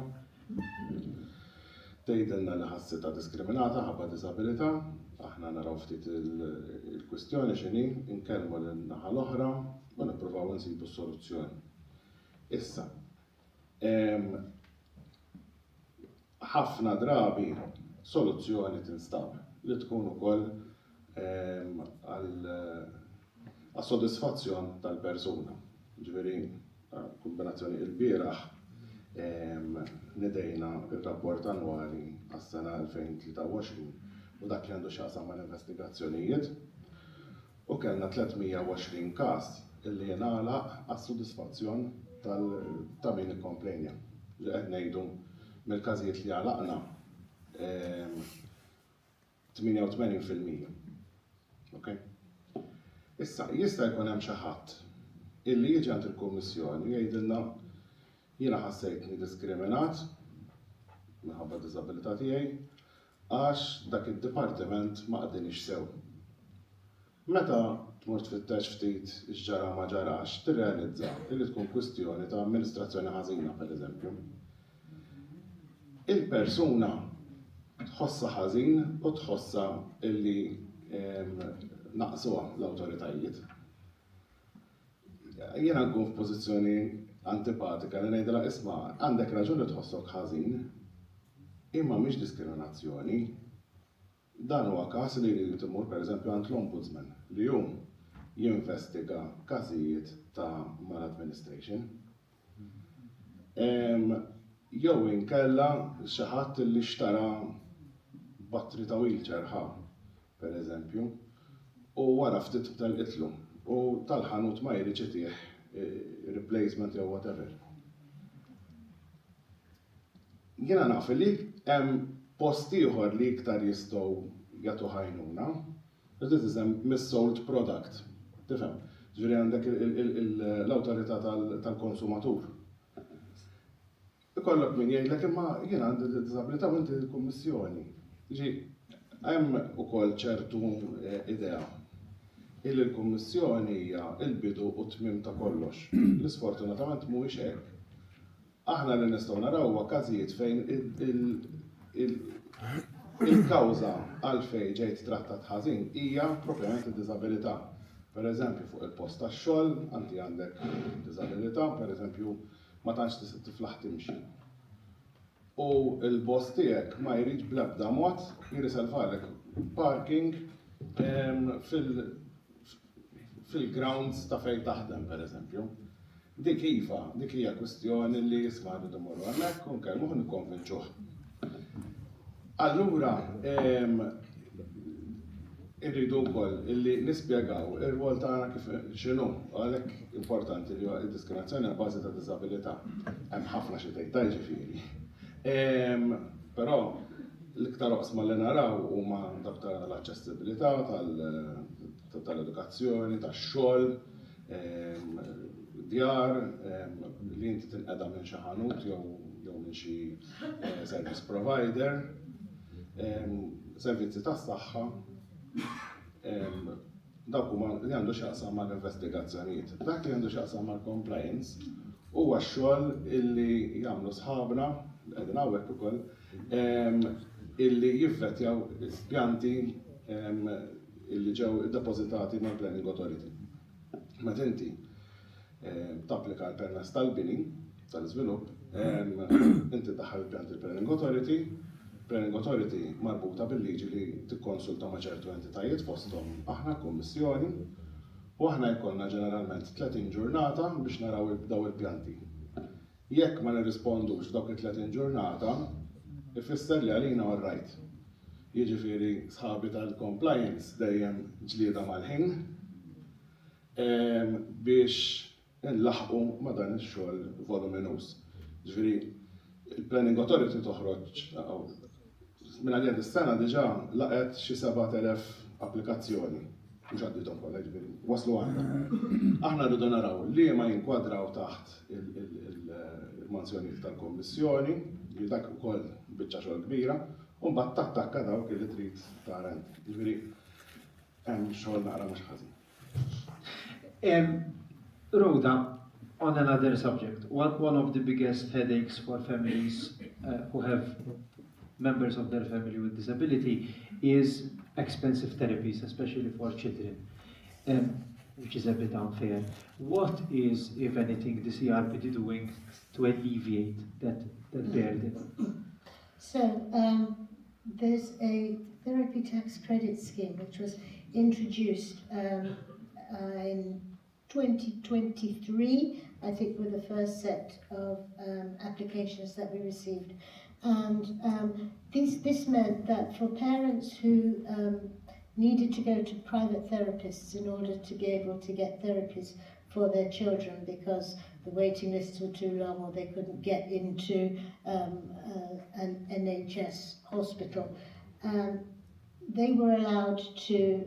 tgħidilna li ħassitha diskriminata ħabba diżabilità, aħna naraw ftit il-kwistjoni x'inhi, inkellmu lin-naħa l-oħra u nippruvaw insibu s-soluzzjoni. Issa, Ħafna drabi soluzzjoni tinstab li tkun ukoll għas-sodisfazzjon tal-persuna. Ġifieri, kombinazzjoni ilbieraħ nidejna r-rapport annwali għas-sena 2023 u dak li għandu x'jaqsam mal-investigazzjonijiet u kellna 320 każ illi ngħalaq għas-sodisfazzjon ta' min ikkomplejnja. Li qed ngħidu mill-każijiet li għalaqna 88%. Okay? Issa, jista' jkun hemm xi ħadd illi jiġi għand il-Kummissjoni jgħidilna jiena ħassejtni diskriminat minħabba d-diżabilità tiegħi għax dak id-dipartiment ma qdinix sew. Meta tmur tfittex ftit x'ġara ma ġarax, tirrealizza li tkun kwistjoni ta' amministrazzjoni ħażina, pereżempju. Il-persuna tħossha ħażin u tħossha li naqsuha l-awtoritajiet. Jiena nkun f'pożizzjoni antipatika li ngħidilha isma' għandek raġun li tħossok ħażin, imma mhix diskriminazzjoni. Dan huwa każ li jrid imur pereżempju għand l-Ombudsman li hu jinvestiga każijiet ta' maladministration. Jew inkella xi ħadd li xtara battri ta' wheelchair ħa, pereżempju, u wara ftit telqitlu u tal-ħanut ma jridx itih replacement jew whatever. Jiena naf li hemm post ieħor li iktar jistgħu jagħtuh għajnuna. This is a missold product. Tifhem? Ġifieri għandek l-awtorità tal-konsumatur. Ikollok min jgħidlek imma jiena għandi diżabilità u inti l-kummissjoni. Ġi, hemm ukoll ċertu eh, idea illi l-Kummissjoni hija l-bidu u t-tmiem ta' kollox. L-isfortunatament mhuwiex hekk. Aħna li nistgħu naraw huwa każijiet fejn il-kawża għalfejn ġejt trattat ħażin hija proprjament id-diżabilità. Pereżempju fuq il-post tax-xogħol, anti għandek diżabilità, pereżempju ma tantx tiflaħ timxi. U l-boss tiegħek ma jridx bl-ebda mod jirriservalek parking fil-grounds ta' fejn taħdem pereżempju. Dik iva, dik hija kwistjoni li isma' rridu mmorru hemmhekk u nkellmuh u nikkonvinċuh. Allura, ehm, Irridu wkoll illi nispjegaw ir-rwol tagħna kif x'inhu, u għalhekk importanti li huwa d-diskriminazzjoni abbażi ta' diżabilità. Hemm ħafna xi tgħid ta' jiġifieri. Però l-iktar oqsma li naraw huma dawk tal-aċċessibilità, tal-edukazzjoni, tax-xogħol, djar, li inti tinqeda minn xi ħanut jew minn xi service provider. Servizzi tas-saħħa, dawk huma li għandu x'jaqsam mal-investigazzjonijiet. Dak li għandu x'jaqsam mal-compliance huwa x-xogħol illi jagħmlu sħabna, li qegħdin hawnhekk ukoll, illi jivvetjaw pjanti illi ġew iddepożitati mal-Planning Authority. Meta inti tapplika għal permess tal-bini, tal-iżvilupp, inti ddaħħal il-pjan il-Planning Authority, Planning Authority marbuta bil-liġi li tikkonsulta ma' ċertu entitajiet fosthom aħna l-Kummissjoni, u aħna jkollna ġeneralment 30 ġurnata biex naraw daw il-pjanti. Jekk ma nirrispondux f'dawk it-30 ġurnata, ifisser li għalina all right. Jiġifieri sħabi tal-compliance dejjem ġlieda mal-ħin biex inlaħħqu ma' dan ix-xogħol voluminuż. Ġifieri il-Planning Authority toħroġ minn għalija dis-sena diġà laqgħet xi 7,000 applikazzjoni. Mhux għaddithom kollha, ġifieri waslu għandha. Aħna rridu naraw li ma jinkwadraw taħt il-manzjonijiet tal-Kommissjoni, li dak ukoll biċċa xogħol kbira, u mbagħad tattakka dawk li trid tara inti. Ġifieri hemm xogħol naqra mhux ħażin. Rhoda, on another subject, one, one of the biggest headaches for families who have members of their family with disability is expensive therapies, especially for children, which is a bit unfair. What is, if anything, the CRPD doing to alleviate that, that burden? So, there's a therapy tax credit scheme which was introduced in 2023, I think were the first set of applications that we received. And this, this meant that for parents who needed to go to private therapists in order to be able to get therapies for their children because the waiting lists were too long or they couldn't get into an NHS hospital, they were allowed to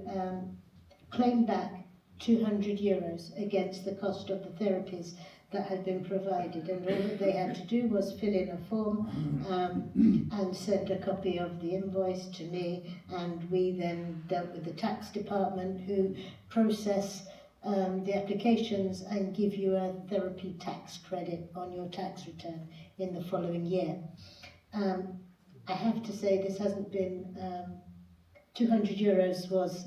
claim back 200 euros against the cost of the therapies that had been provided. And all that they had to do was fill in a form and send a copy of the invoice to me. And we then dealt with the tax department who process the applications and give you a therapy tax credit on your tax return in the following year. I have to say this hasn't been 200 euros was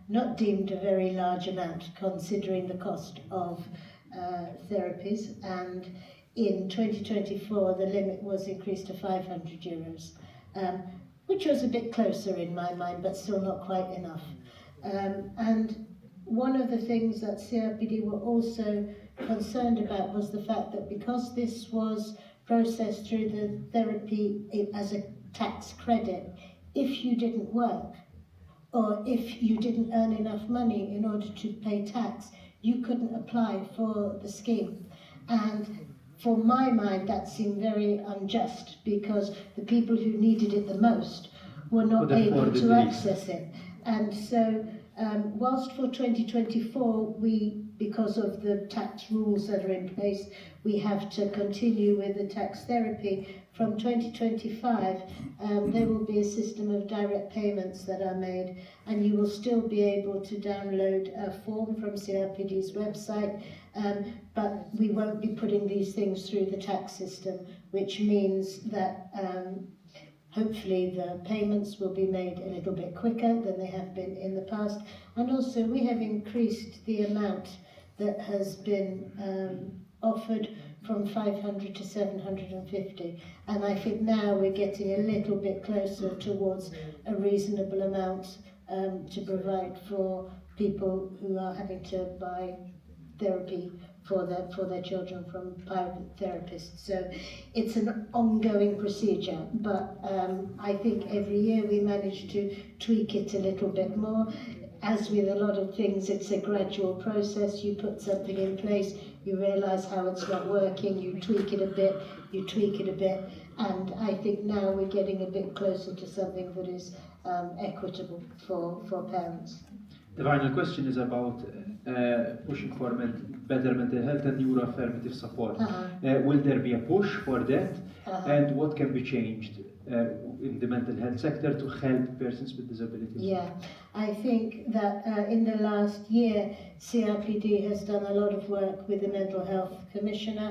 not deemed a very large amount considering the cost of therapies, and in 2024 the limit was increased to 500 euros, which was a bit closer in my mind, but still not quite enough. And one of the things that CRPD were also concerned about was the fact that because this was processed through the therapy as a tax credit, if you didn't work or if you didn't earn enough money in order to pay tax, you couldn't apply for the scheme. And for my mind, that seemed very unjust because the people who needed it the most were not Could able afford it to the least. access it. And so, whilst for 2024, we, because of the tax rules that are in place, we have to continue with the tax therapy. From 2025, there will be a system of direct payments that are made, and you will still be able to download a form from CRPD's website, but we won't be putting these things through the tax system, which means that hopefully the payments will be made a little bit quicker than they have been in the past. And also we have increased the amount that has been offered from 500 to 750. And I think now we're getting a little bit closer towards a reasonable amount to provide for people who are having to buy therapy for their, for their children from private therapists. So it's an ongoing procedure, but um, I think every year we manage to tweak it a little bit more. As with a lot of things, it's a gradual process. You put something in place, you realise how it's not working, you tweak it a bit, you tweak it a bit, and I think now we're getting a bit closer to something that is um, equitable for, for parents. The final question is about uh, pushing for ment better mental health and neuroaffirmative support. Uh -huh. uh, will there be a push for that? Uh -huh. And what can be changed uh, in the mental health sector to help persons with disabilities? Yeah, I think that uh, in the last year, CRPD has done a lot of work with the Mental Health Commissioner.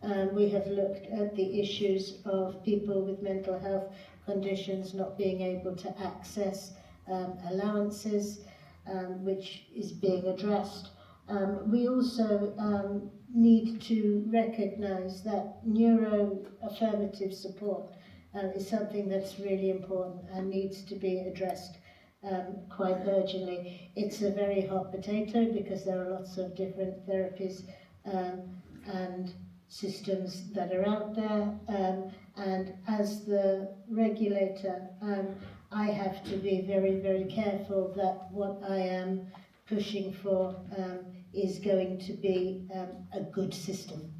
Um, we have looked at the issues of people with mental health conditions not being able to access um, allowances, um, which is being addressed. Um, we also um, need to recognise that neuroaffirmative support uh, is something that's really important and needs to be addressed um, quite urgently. It's a very hot potato because there are lots of different therapies um, and systems that are out there. Um, and as the regulator, um, I have to be very, very careful that what I am pushing for um, is going to be um, a good system.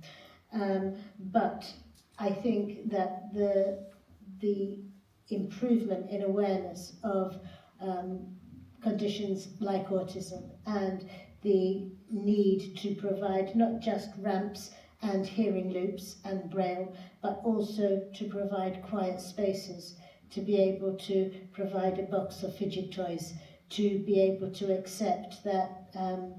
Um, but I think that the, the improvement in awareness of um, conditions like autism and the need to provide not just ramps and hearing loops and braille, but also to provide quiet spaces, to be able to provide a box of fidget toys, to be able to accept that um,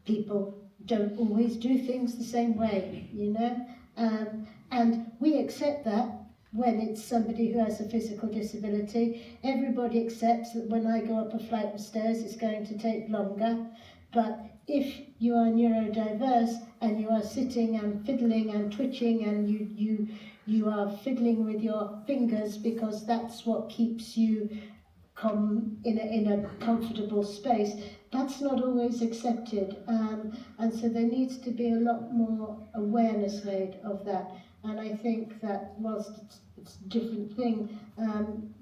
people don't always do things the same way, you know? Um, and we accept that when it's somebody who has a physical disability. Everybody accepts that when I go up a flight of stairs, it's going to take longer. But if you are neurodiverse and you are sitting and fiddling and twitching and you, you, you are fiddling with your fingers because that's what keeps you com in, a, in a comfortable space, that's not always accepted. Um, and so there needs to be a lot more awareness made of that. And I think that whilst it's, it's a different thing, um,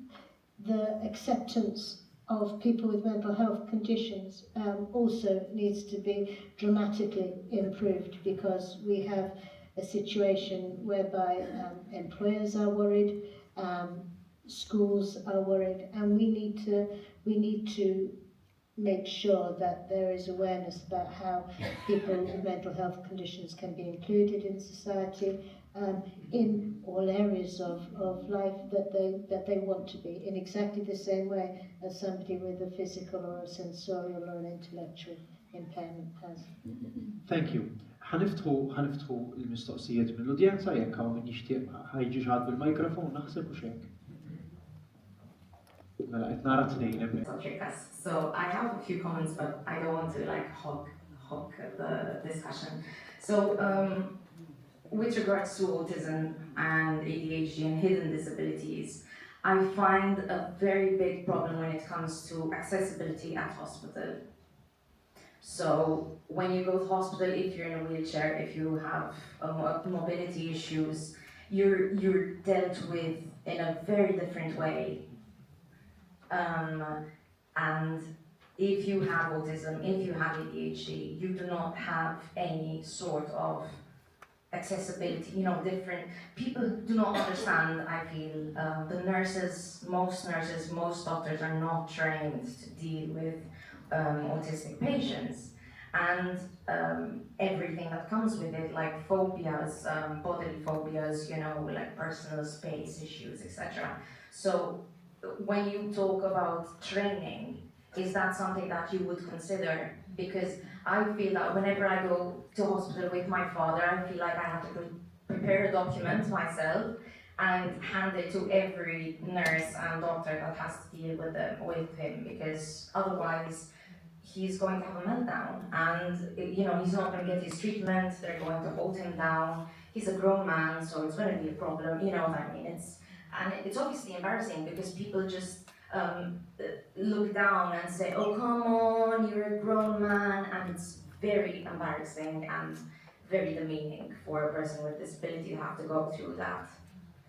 the acceptance of people with mental health conditions um, also needs to be dramatically improved because we have a situation whereby um, employers are worried, um, schools are worried, and we need to we need to make sure that there is awareness about how people with mental health conditions can be included in society um, in all areas of, of life that they, that they want to be, in exactly the same way as somebody with a physical or a sensorial or an intellectual impairment has. Thank you. Ħa niftħu ħa niftħu l-mistoqsijiet mill-udjenza jekk hawn min jixtieq ħa jiġi xi ħadd bil-microphone naħseb hux hekk. Mela qed nara tnejn hemmhekk. So I have a few comments but I don't want to like hog hog the discussion. So um, with regards to autism and ADHD and hidden disabilities, I find a very big problem when it comes to accessibility at hospital. So when you go to hospital, if you're in a wheelchair, if you have um, mobility issues, you're, you're dealt with in a very different way. Um, and if you have autism, if you have ADHD, you do not have any sort of accessibility, you know, different people do not understand, I feel. Uh, the nurses, most nurses, most doctors are not trained to deal with um, autistic patients. And um, everything that comes with it, like phobias, um, bodily phobias, you know, like personal space issues, etc. So when you talk about training, is that something that you would consider? Because I feel that whenever I go to hospital with my father, I feel like I have to prepare a document myself and hand it to every nurse and doctor that has to deal with them, with him because otherwise he's going to have a meltdown and you know he's not going to get his treatment they're going to hold him down he's a grown man so it's going to be a problem you know what i mean it's and it's obviously embarrassing because people just um, look down and say, oh, come on, you're a grown man. And it's very embarrassing and very demeaning for a person with disability to have to go through that.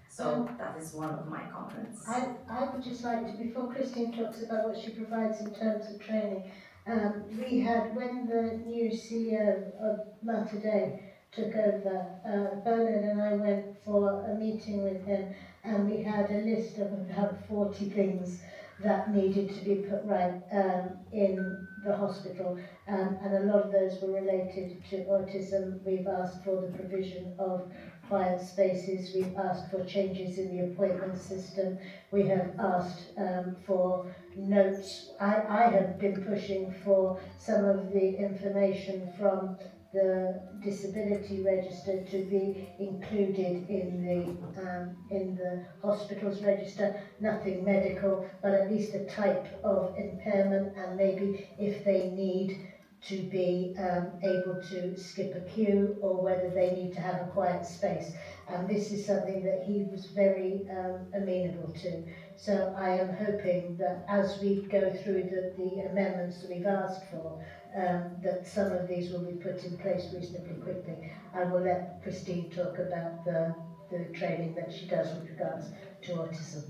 So that is one of my comments. I, I would just like to, before Christine talks about what she provides in terms of training, um, we had, when the new CEO of Mater Dei took over, uh, Bernard and I went for a meeting with him and we had a list of about 40 things that needed to be put right um, in the hospital um, and a lot of those were related to autism. We've asked for the provision of quiet spaces, we've asked for changes in the appointment system, we have asked um, for notes. I, I have been pushing for some of the information from the disability register to be included in the um, in the hospitals register nothing medical but at least the type of impairment and maybe if they need to be um, able to skip a queue or whether they need to have a quiet space. And this is something that he was very um, amenable to. So I am hoping that as we go through the, the amendments that we've asked for, um, that some of these will be put in place reasonably quickly. I will let Christine talk about the, the training that she does with regards to autism.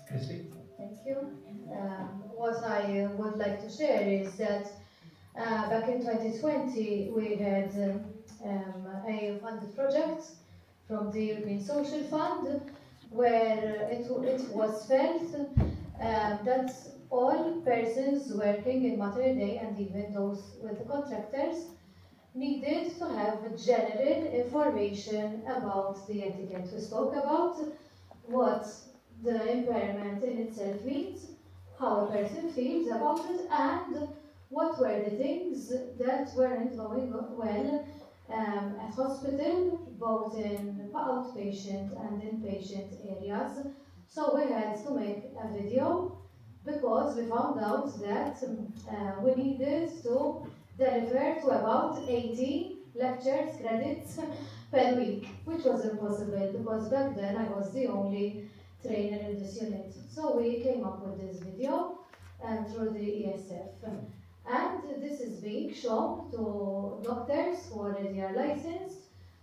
Christine? Thank you. Um, what I would like to share is that uh, back in 2020 we had um, a funded project from the European Social Fund where it, it was felt um, that all persons working in Mater Dei and even those with the contractors needed to have general information about the etiquette. We spoke about what the impairment in itself means, how a person feels about it, and what were the things that weren't going well um, at hospital, both in outpatient and inpatient areas. So we had to make a video because we found out that uh, we needed to deliver to about 80 lectures, credits per week, which was impossible because back then I was the only trainer in this unit. So we came up with this video um, through the ESF. And this is being shown to doctors who already are licensed,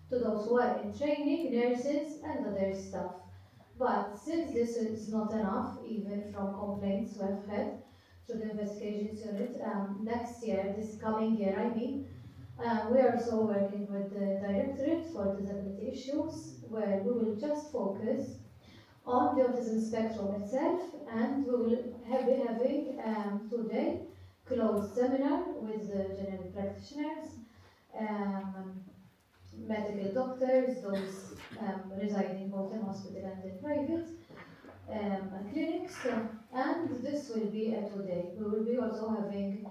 to those who are in training, nurses and other staff. But since this is not enough, even from complaints we have had through the investigations unit, um, next year, this coming year I mean, uh, we are also working with the Directorate for Disability Issues, where we will just focus on the autism spectrum itself, and we will have, be having um, today closed seminar with the general practitioners, um, medical doctors, those um, residing both in hospital and in private um, clinics, and this will be a today. We will be also having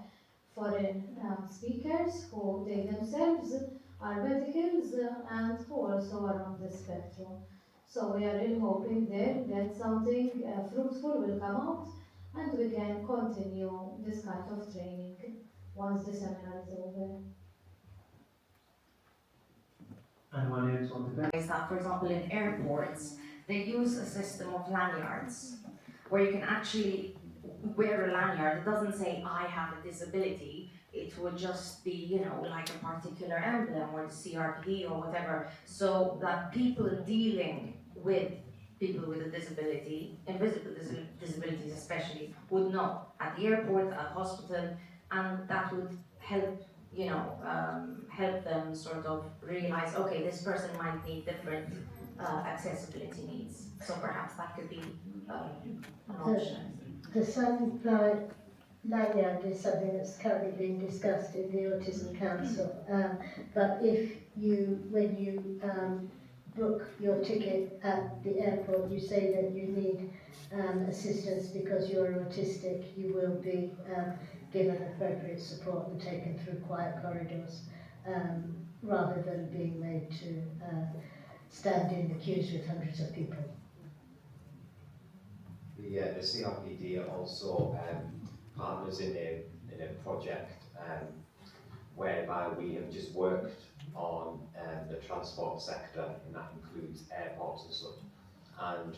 foreign um, speakers who they themselves are medicals and who also are on the spectrum. So we are really hoping there that something uh, fruitful will come out and we can continue this kind of training once the seminar is over. Anyone else on the Is that, for example, in airports, they use a system of lanyards where you can actually wear a lanyard. It doesn't say, I have a disability. It would just be, you know, like a particular emblem or the CRPD or whatever, so that people dealing with people with a disability, invisible dis disabilities especially, would know at the airport, at hospital, and that would help you know, um, help them sort of realize, okay, this person might need different uh, accessibility needs. So perhaps that could be um, an option. The, the sunflower lanyard is something that's currently being discussed in the Autism Council. Um, but if you, when you um, book your ticket at the airport, you say that you need um, assistance because you're autistic, you will be um, given appropriate support and taken through quiet corridors um, rather than being made to uh, stand in the queues with hundreds of people. The, uh, the CRPD are also um, partners in a, in a project um, whereby we have just worked on um, the transport sector, and that includes airports and such. And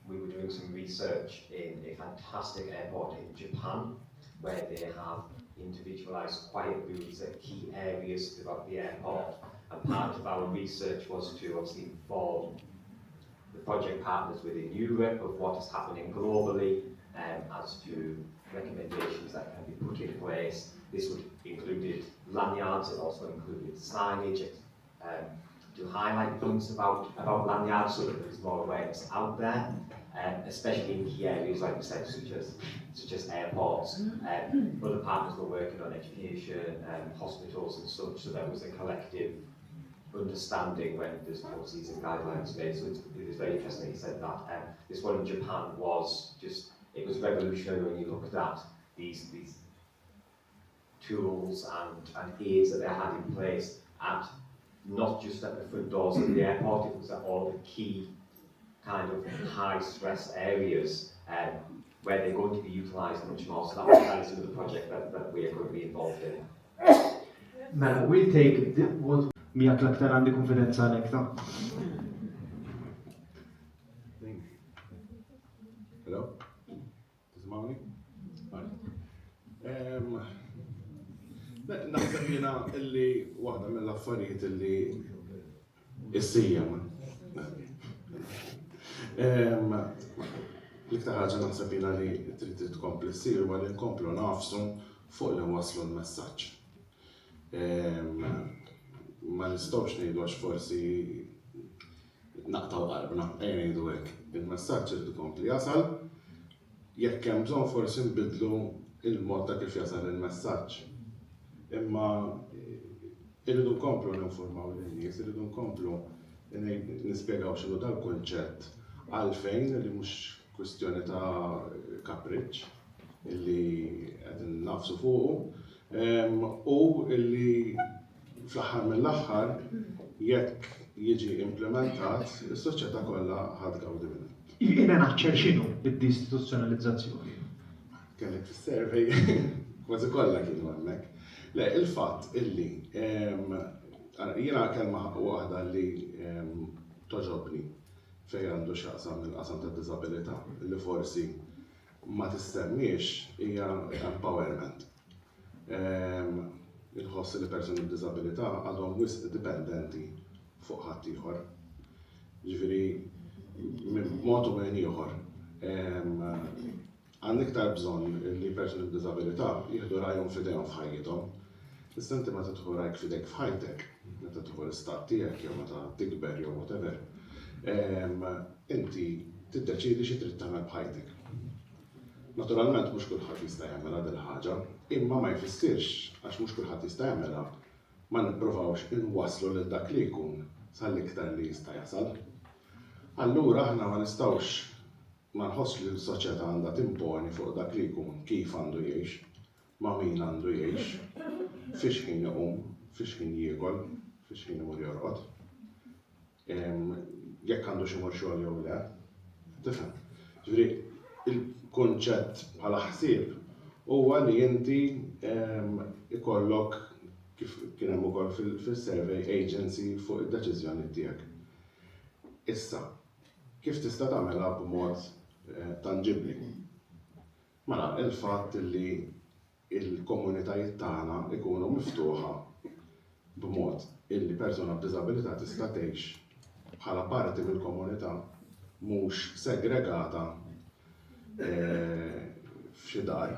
we were doing some research in a fantastic airport in Japan, where they have individualised quiet booths at key areas throughout the airport. And part of our research was to obviously inform the project partners within Europe of what is happening globally um, as to recommendations that can be put in place. This would included lanyards, it also included signage um, to highlight points about, about lanyards so that there's more awareness out there, um, especially in key areas, like we said, such as, such as airports. Um, other partners were working on education, um, hospitals and such, so there was a collective understanding when there's policies and guidelines made. So it's, it was very interesting that you said that. Um, this one in Japan was just, it was revolutionary when you looked at these, these tools and, and aids that they had in place at not just at the front doors of the airport, it was at all the key kind of high stress areas um, where they're going to be utilised much more. So that, that is another project that, that we are currently involved in. Mela, we'll take the, what miegħek l-aktar għandi konfidenza għalhekk ta'. Hello? Tismawni? Naħseb jiena illi waħda mill-affarijiet illi issija L-iktar ħaġa naħseb jiena li trid tkompli ssir huwa li nkomplu nagħfsu fuq li nwasslu l-messaġġ. Ma nistgħux ngħidu għax forsi naqtgħu qalbna, ejja ngħidu hekk. Il-messaġġ irid ikompli jasal, jekk hemm bżonn forsi nbiddlu il-mod ta' kif jasal il-messaġġ. Imma irridu nkomplu ninfurmaw lin-nies, irridu nkomplu nispjegaw x'inhu dal-kunċett għalfejn li mhux kwistjoni ta' kapriċċ illi qed nagħfsu fuqu u illi fl-aħħar mill-aħħar jekk jiġi implimentat is-soċjetà kollha ħa tgawdi minnu. In a nutshell x'inhu d-deistituzzjonalizzazzjoni? Kellek fis-survey kważi kollha kienu hemmhekk. Le, il-fatt illi jiena kelma waħda li togħġobni fejn għandu x'jaqsam il-qasam tad-diżabilità li forsi ma tissemmiex hija empowerment. Inħoss li persuni b'diżabilità għadhom wisq dipendenti fuq ħaddieħor. Ġifieri minn mod u minn ieħor. Għandna iktar bżonn li persuni b'diżabilità jieħdu rajhom f'idejhom f'ħajjithom. Issa inti meta tieħu rajk f'idejk f'ħajtek, meta tieħu l-istat tiegħek jew meta tikber jew whatever, inti tiddeċiedi xi trid tagħmel b'ħajtek. Naturalment mhux kulħadd jista' jagħmilha dil-ħaġa, imma ma jfissirx għax mhux kulħadd jista' jagħmilha ma nippruvawx inwasslu lil dak li jkun sal-iktar li jista' jasal. Allura aħna ma nistgħux ma nħossx li l-soċjetà għandha timponi fuq dak li jkun kif għandu jgħix, ma' min għandu jgħix, fiex ħin iqum, fiex ħin jiekol, fiex ħin imur jorqod. Jekk għandux imur xogħol jew le. Tifhem? Ġifieri il-kunċett bħala ħsieb huwa li inti ikollok kif kien hemm ukoll fis-survey agency fuq id-deċiżjoni tiegħek. Issa, kif tista' tagħmilha b'mod eh, tanġibbli? Mela, il-fatt li l-komunitajiet tagħna jkunu miftuħa b'mod illi persuna b'diżabilità tista' tgħix bħala parti mill-komunità mhux segregata eh, f'xi dar.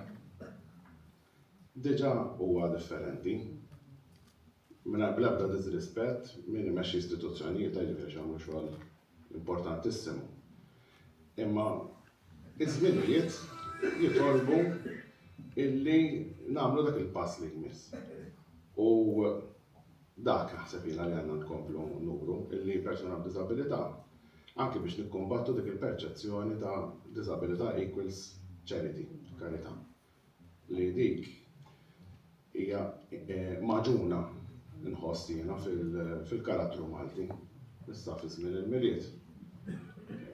Diġà huwa differenti. Mingħajr bl-ebda diżrispett min imexxi istituzzjonijiet jiġifieri jagħmlu xogħol importantissimu. Imma iż-żminijiet jitolbu illi nagħmlu dak il-pass li jmiss. U dak naħseb jiena li għandna nkomplu nuru illi persuna b'diżabilità anke biex nikkumbattu dik il-perċezzjoni ta' diżabilità equals charity, karità. Li dik hija magħġuna nħoss jiena fil-karattru Malti. Issa fi żmien il-Milied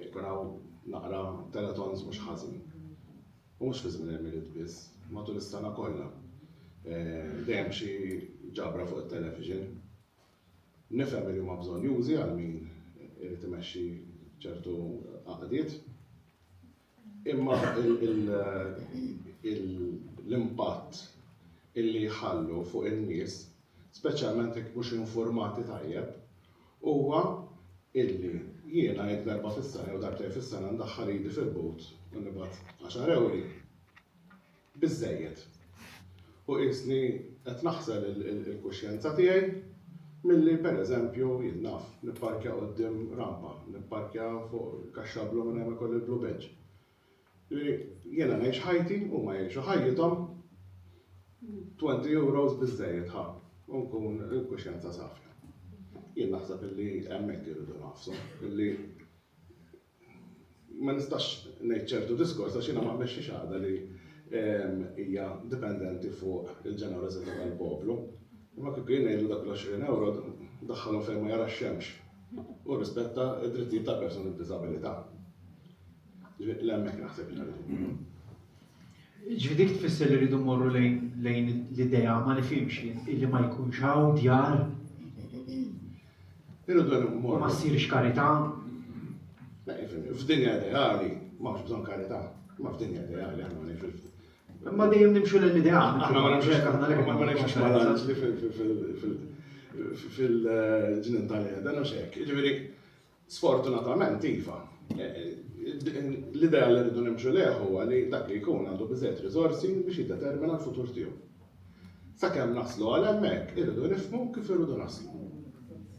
ikun hawn naqra teletons mhux ħażin. U mhux fi żmien il-Milied biss, matul is-sena kollha. Dejjem xi ġabra fuq it-television. Nifhem li huma bżonnjużi għal min irid imexxi ċertu għaqdiet. Imma l-impatt illi jħallu fuq in-nies. speċjalment jekk mhux informati tajjeb, huwa illi jiena jekk darba fis-sena jew darbtejn fis-sena ndaħħal idi fil-but u nibgħat għaxar ewri, biżżejjed. U qisni qed naħsel il-kuxjenza tiegħi milli pereżempju jien naf nipparkja quddiem rampa, nipparkja fuq kaxxa blu mingħajr ma jkolli l-blue badge. Jiġifieri jiena ngħix ħajti, huma jgħixu ħajjithom, 20 euros biżżejjed ħa u nkun il-kuxjenza safja. Jien naħseb illi hemmhekk irridu nagħfsu, illi ma nistax ngħid ċertu diskors għax jiena ma qbilx għada li ehm, hija dipendenti fuq il-ġenerożità tal-poplu. Imma kieku jien ngħidlu dak l-20 euro daħħalhom fejn ma jara x-xemx u rispetta d-drittijiet ta' persuni b'diżabilità. L-hemmhekk naħseb li rridu. Ġifieri dik tfisser li rridu mmorru lejn l-idea ma nifhimx jien illi ma jkunx hawn djar. Irridu mmorru. Ma ssirx karità. F'dinja ideali m'hawnx bżonn karità. Ma f'dinja ideali aħna ma ngħixux. Ma dejjem nimxu lejn l-ideal. Aħna ma nimxux ma ngħixux mal-anġli fil-ġnien tal-Eden u x'hekk. Jiġifieri Sfortunatament, iva. L-ideal li rridu nimxu lejh huwa li dak li jkun għandu biżżejjed riżorsi biex jiddetermina l-futur tiegħu. Sakemm naslu għal hemmhekk, irridu nifhmu kif irridu naslu.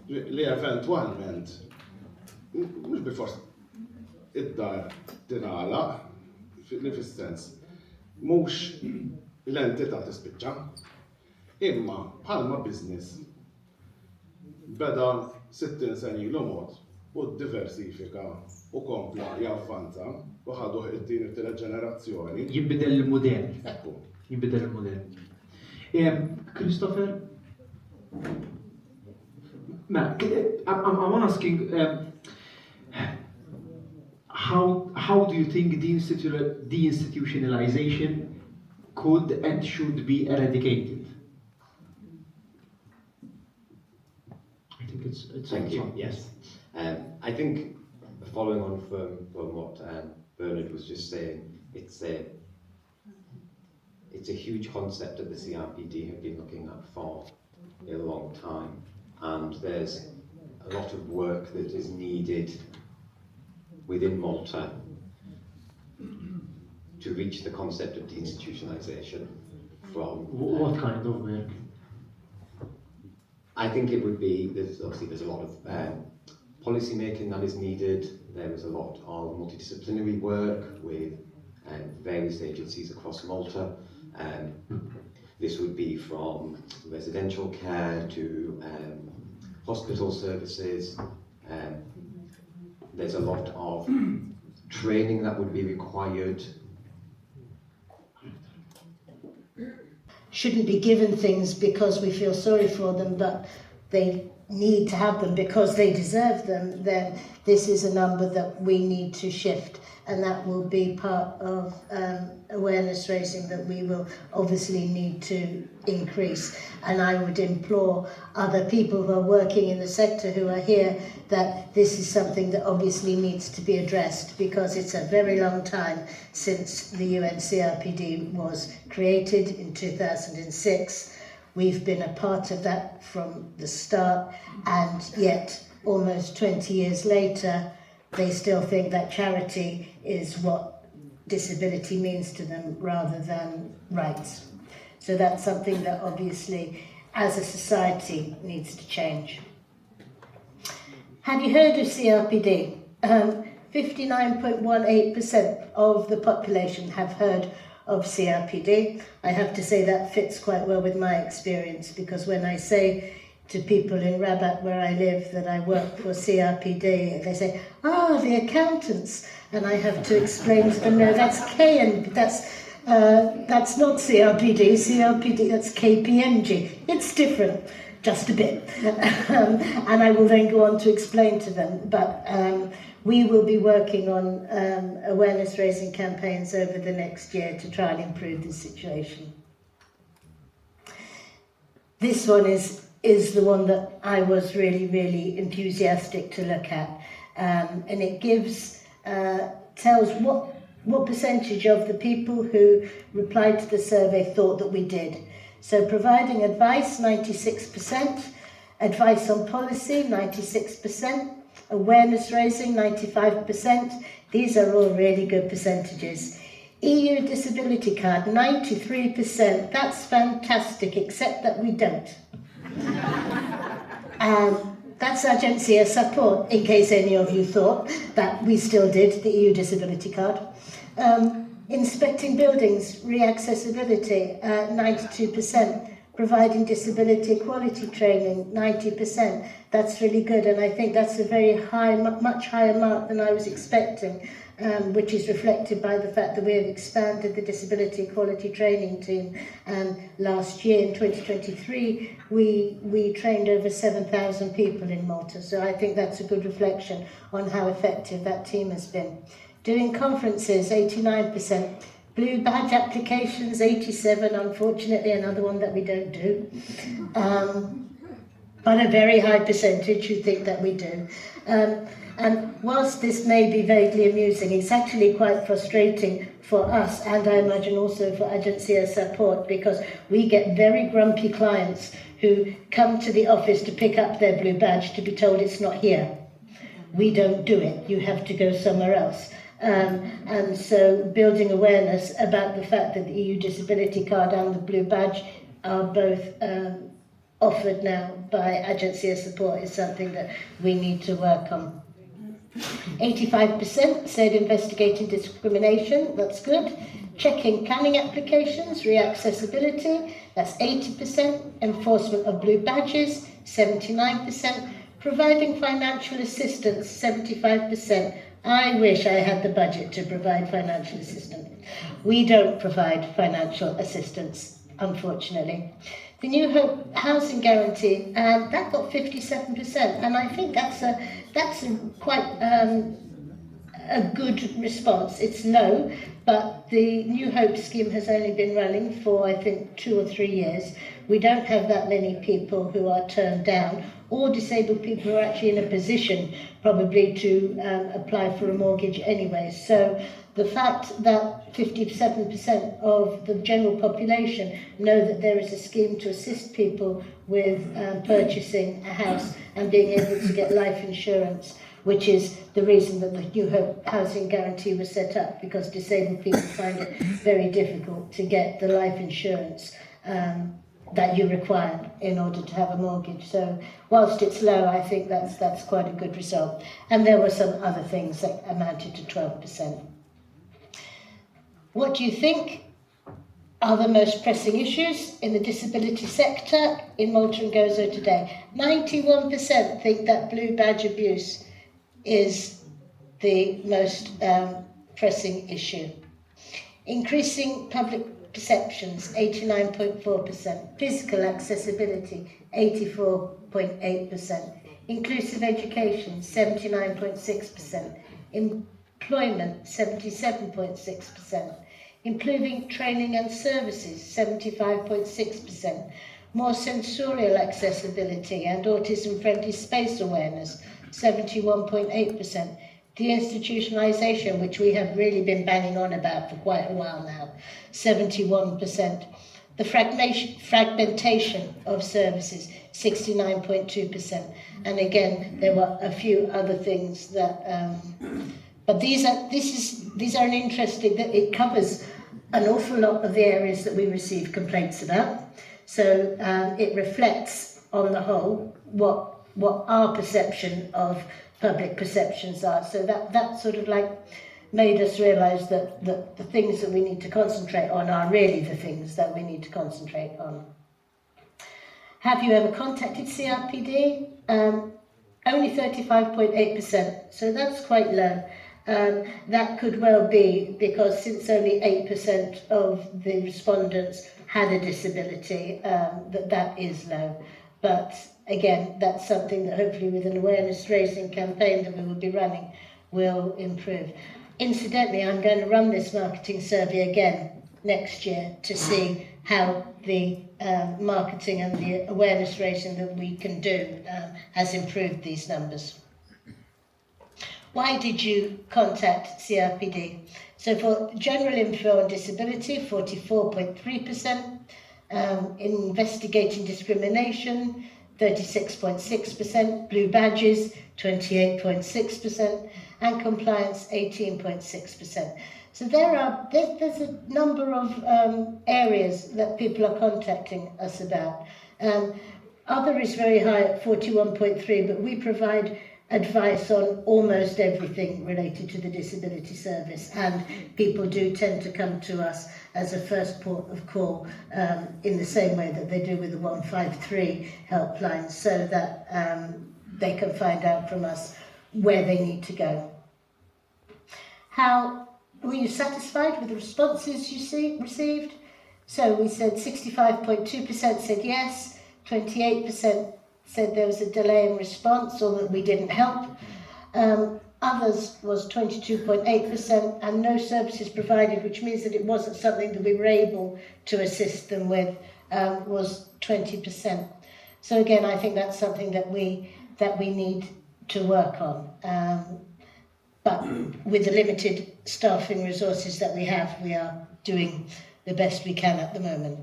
Li eventwalment, mhux bilfors id-dar tingħalaq, li fis-sens mhux l-entità tispiċċa, imma bħalma business Beda 60 sena ilu mod u ddiversifika u kompla javvanza u ħaduh it-tieni u t-tielet ġenerazzjoni. Jinbidel il-mudell. Ekku. Jinbidel il-mudell. Christopher? Mela, I'm, I'm asking, um, how, how do you think deinstitutionalization could and should be eradicated? I think it's, it's Thank you. Yes. Um, I think following on from, from what um, Bernard was just saying, it's a it's a huge concept that the CRPD have been looking at for a long time, and there's a lot of work that is needed within Malta to reach the concept of deinstitutionalization from... What kind of work? I think it would be, there's obviously there's a lot of um, policy making that is needed. There is a lot of multidisciplinary work with um, various agencies across Malta. Um, this would be from residential care to um, hospital services. Um, there's a lot of training that would be required. Shouldn't be given things because we feel sorry for them, but they need to have them because they deserve them, then this is a number that we need to shift. And that will be part of um, awareness raising that we will obviously need to increase. And I would implore other people who are working in the sector who are here that this is something that obviously needs to be addressed because it's a very long time since the UNCRPD was created in 2006. We've been a part of that from the start, and yet almost 20 years later, they still think that charity is what disability means to them rather than rights. So that's something that obviously, as a society, needs to change. Have you heard of CRPD? Um, 59.18% of the population have heard of CRPD. I have to say that fits quite well with my experience because when I say to people in Rabat where I live that I work for CRPD, they say, ah, the accountants. And I have to explain to them, no, that's K and that's uh, that's not CRPD, CRPD, that's KPMG. It's different, just a bit. um, and I will then go on to explain to them. But um, we will be working on um, awareness raising campaigns over the next year to try and improve the situation. This one is is the one that I was really, really enthusiastic to look at. Um, and it gives, uh, tells what, what percentage of the people who replied to the survey thought that we did. So providing advice, 96%, advice on policy, 96%, awareness raising, 95%. These are all really good percentages. EU Disability Card, 93%. That's fantastic, except that we don't. um, that's Agencia support, in case any of you thought that we still did the EU Disability Card. Um, inspecting buildings, re-accessibility, uh, 92%. Providing disability equality training, 90%. That's really good, and I think that's a very high, much higher mark than I was expecting um, which is reflected by the fact that we have expanded the Disability Equality Training Team. And last year, in 2023, we, we trained over 7,000 people in Malta. So I think that's a good reflection on how effective that team has been. Doing conferences, 89%. Blue badge applications, 87, unfortunately, another one that we don't do. Um, but a very high percentage who think that we do. Um, And whilst this may be vaguely amusing, it's actually quite frustrating for us and I imagine also for Agencia support because we get very grumpy clients who come to the office to pick up their blue badge to be told it's not here. We don't do it, you have to go somewhere else. Um, and so building awareness about the fact that the EU Disability Card and the Blue Badge are both um, offered now by Agencia Support is something that we need to work on. 85% said investigating discrimination, that's good. Checking planning applications, reaccessibility, that's 80%. Enforcement of blue badges, 79%. Providing financial assistance, 75%. I wish I had the budget to provide financial assistance. We don't provide financial assistance, unfortunately. The New Hope Housing Guarantee, um, that got 57%, and I think that's a, that's a quite um, a good response. It's low, but the New Hope scheme has only been running for, I think, two or three years. We don't have that many people who are turned down, or disabled people who are actually in a position probably to um, apply for a mortgage anyway. So the fact that 57% of the general population know that there is a scheme to assist people with um, purchasing a house and being able to get life insurance, which is the reason that the New Hope Housing Guarantee was set up, because disabled people find it very difficult to get the life insurance um, that you require in order to have a mortgage. So whilst it's low, I think that's, that's quite a good result. And there were some other things that amounted to 12%. What do you think are the most pressing issues in the disability sector in Malta and Gozo today? 91% think that blue badge abuse is the most um, pressing issue. Increasing public perceptions, 89.4%. Physical accessibility, 84.8%. Inclusive education, 79.6%. Employment, 77.6%. Improving training and services, 75.6%. More sensorial accessibility and autism-friendly space awareness, 71.8%. Deinstitutionalisation, which we have really been banging on about for quite a while now, 71%. The fragmentation of services, 69.2%. And again, there were a few other things that... Um, but these are, this is, these are an interesting, that it covers an awful lot of the areas that we receive complaints about. So um, it reflects on the whole what, what our perception of public perceptions are. So that, that sort of like made us realise that, that the things that we need to concentrate on are really the things that we need to concentrate on. Have you ever contacted CRPD? Um, only 35.8%, so that's quite low. Um, that could well be because since only 8% of the respondents had a disability, um, that that is low. But again, that's something that hopefully with an awareness raising campaign that we will be running will improve. Incidentally, I'm going to run this marketing survey again next year to see how the um, marketing and the awareness raising that we can do um, has improved these numbers. Why did you contact CRPD? So for general info on disability, 44.3%. Um, investigating discrimination, 36.6%, blue badges, 28.6%, and compliance, 18.6%. So there are there, there's a number of um, areas that people are contacting us about. Um, other is very high at 41.3, but we provide advice on almost everything related to the disability service and people do tend to come to us as a first port of call um, in the same way that they do with the 153 helpline so that um, they can find out from us where they need to go. How were you satisfied with the responses you see, received? So we said 65.2% said yes, 28% said there was a delay in response or that we didn't help. Um, others was 22.8% and no services provided, which means that it wasn't something that we were able to assist them with, um, was 20%. So again, I think that's something that we, that we need to work on. Um, but with the limited staffing resources that we have, we are doing the best we can at the moment.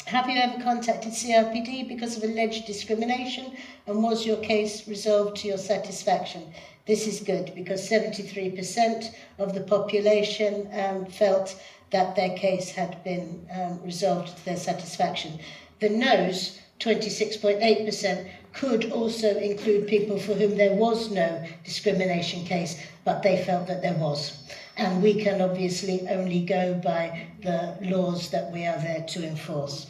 Have you ever contacted CRPD because of alleged discrimination and was your case resolved to your satisfaction? This is good because 73% of the population um, felt that their case had been um, resolved to their satisfaction. The no's, 26.8%, could also include people for whom there was no discrimination case, but they felt that there was. And we can obviously only go by the laws that we are there to enforce.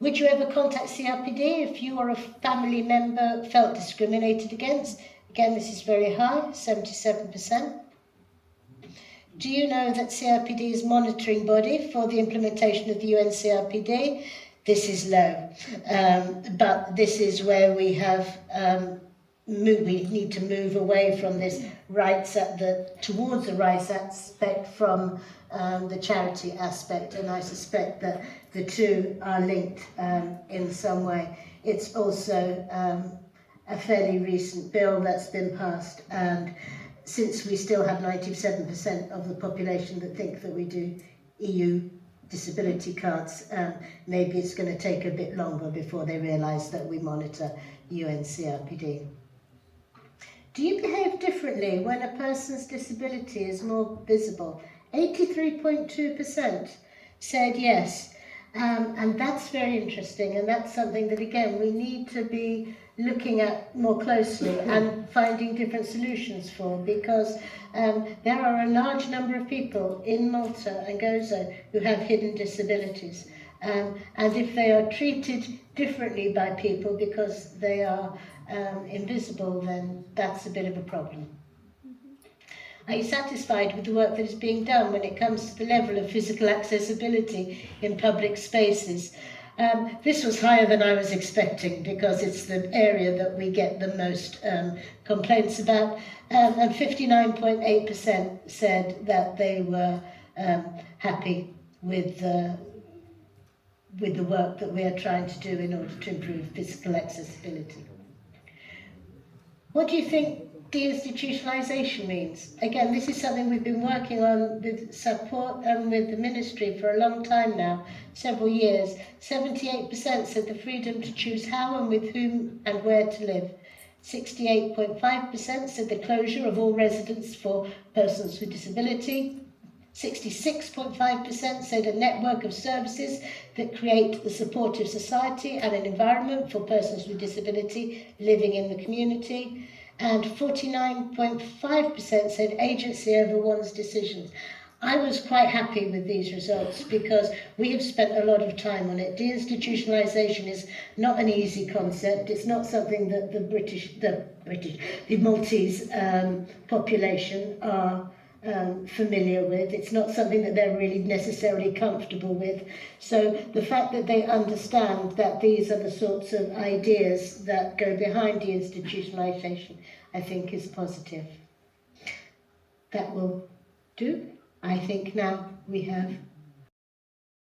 Would you ever contact CRPD if you or a family member felt discriminated against? Again, this is very high, 77%. Do you know that CRPD is monitoring body for the implementation of the UN CRPD? This is low, um, but this is where we have um, move, we need to move away from this rights at the towards the rights aspect from um, the charity aspect, and I suspect that the two are linked um, in some way. It's also um, a fairly recent bill that's been passed, and since we still have 97% of the population that think that we do EU disability cards, um, maybe it's going to take a bit longer before they realise that we monitor UNCRPD. Do you behave differently when a person's disability is more visible? 83.2% said yes. Um, and that's very interesting, and that's something that, again, we need to be looking at more closely and finding different solutions for because um, there are a large number of people in Malta and Gozo who have hidden disabilities. Um, and if they are treated differently by people because they are um, invisible, then that's a bit of a problem. Are you satisfied with the work that is being done when it comes to the level of physical accessibility in public spaces? Um, this was higher than I was expecting because it's the area that we get the most um, complaints about. Um, and 59.8% said that they were um, happy with the, with the work that we are trying to do in order to improve physical accessibility. What do you think deinstitutionalization means? Again, this is something we've been working on with support and with the ministry for a long time now, several years. 78% said the freedom to choose how and with whom and where to live. 68.5% said the closure of all residents for persons with disability. 66.5% said a network of services that create the supportive society and an environment for persons with disability living in the community. And 49.5% said agency over one's decisions. I was quite happy with these results because we have spent a lot of time on it. Deinstitutionalization is not an easy concept. It's not something that the British, the British, the Maltese um, population are um, familiar with. It's not something that they're really necessarily comfortable with. So the fact that they understand that these are the sorts of ideas that go behind deinstitutionalization, I think is positive. That will do. I think now we have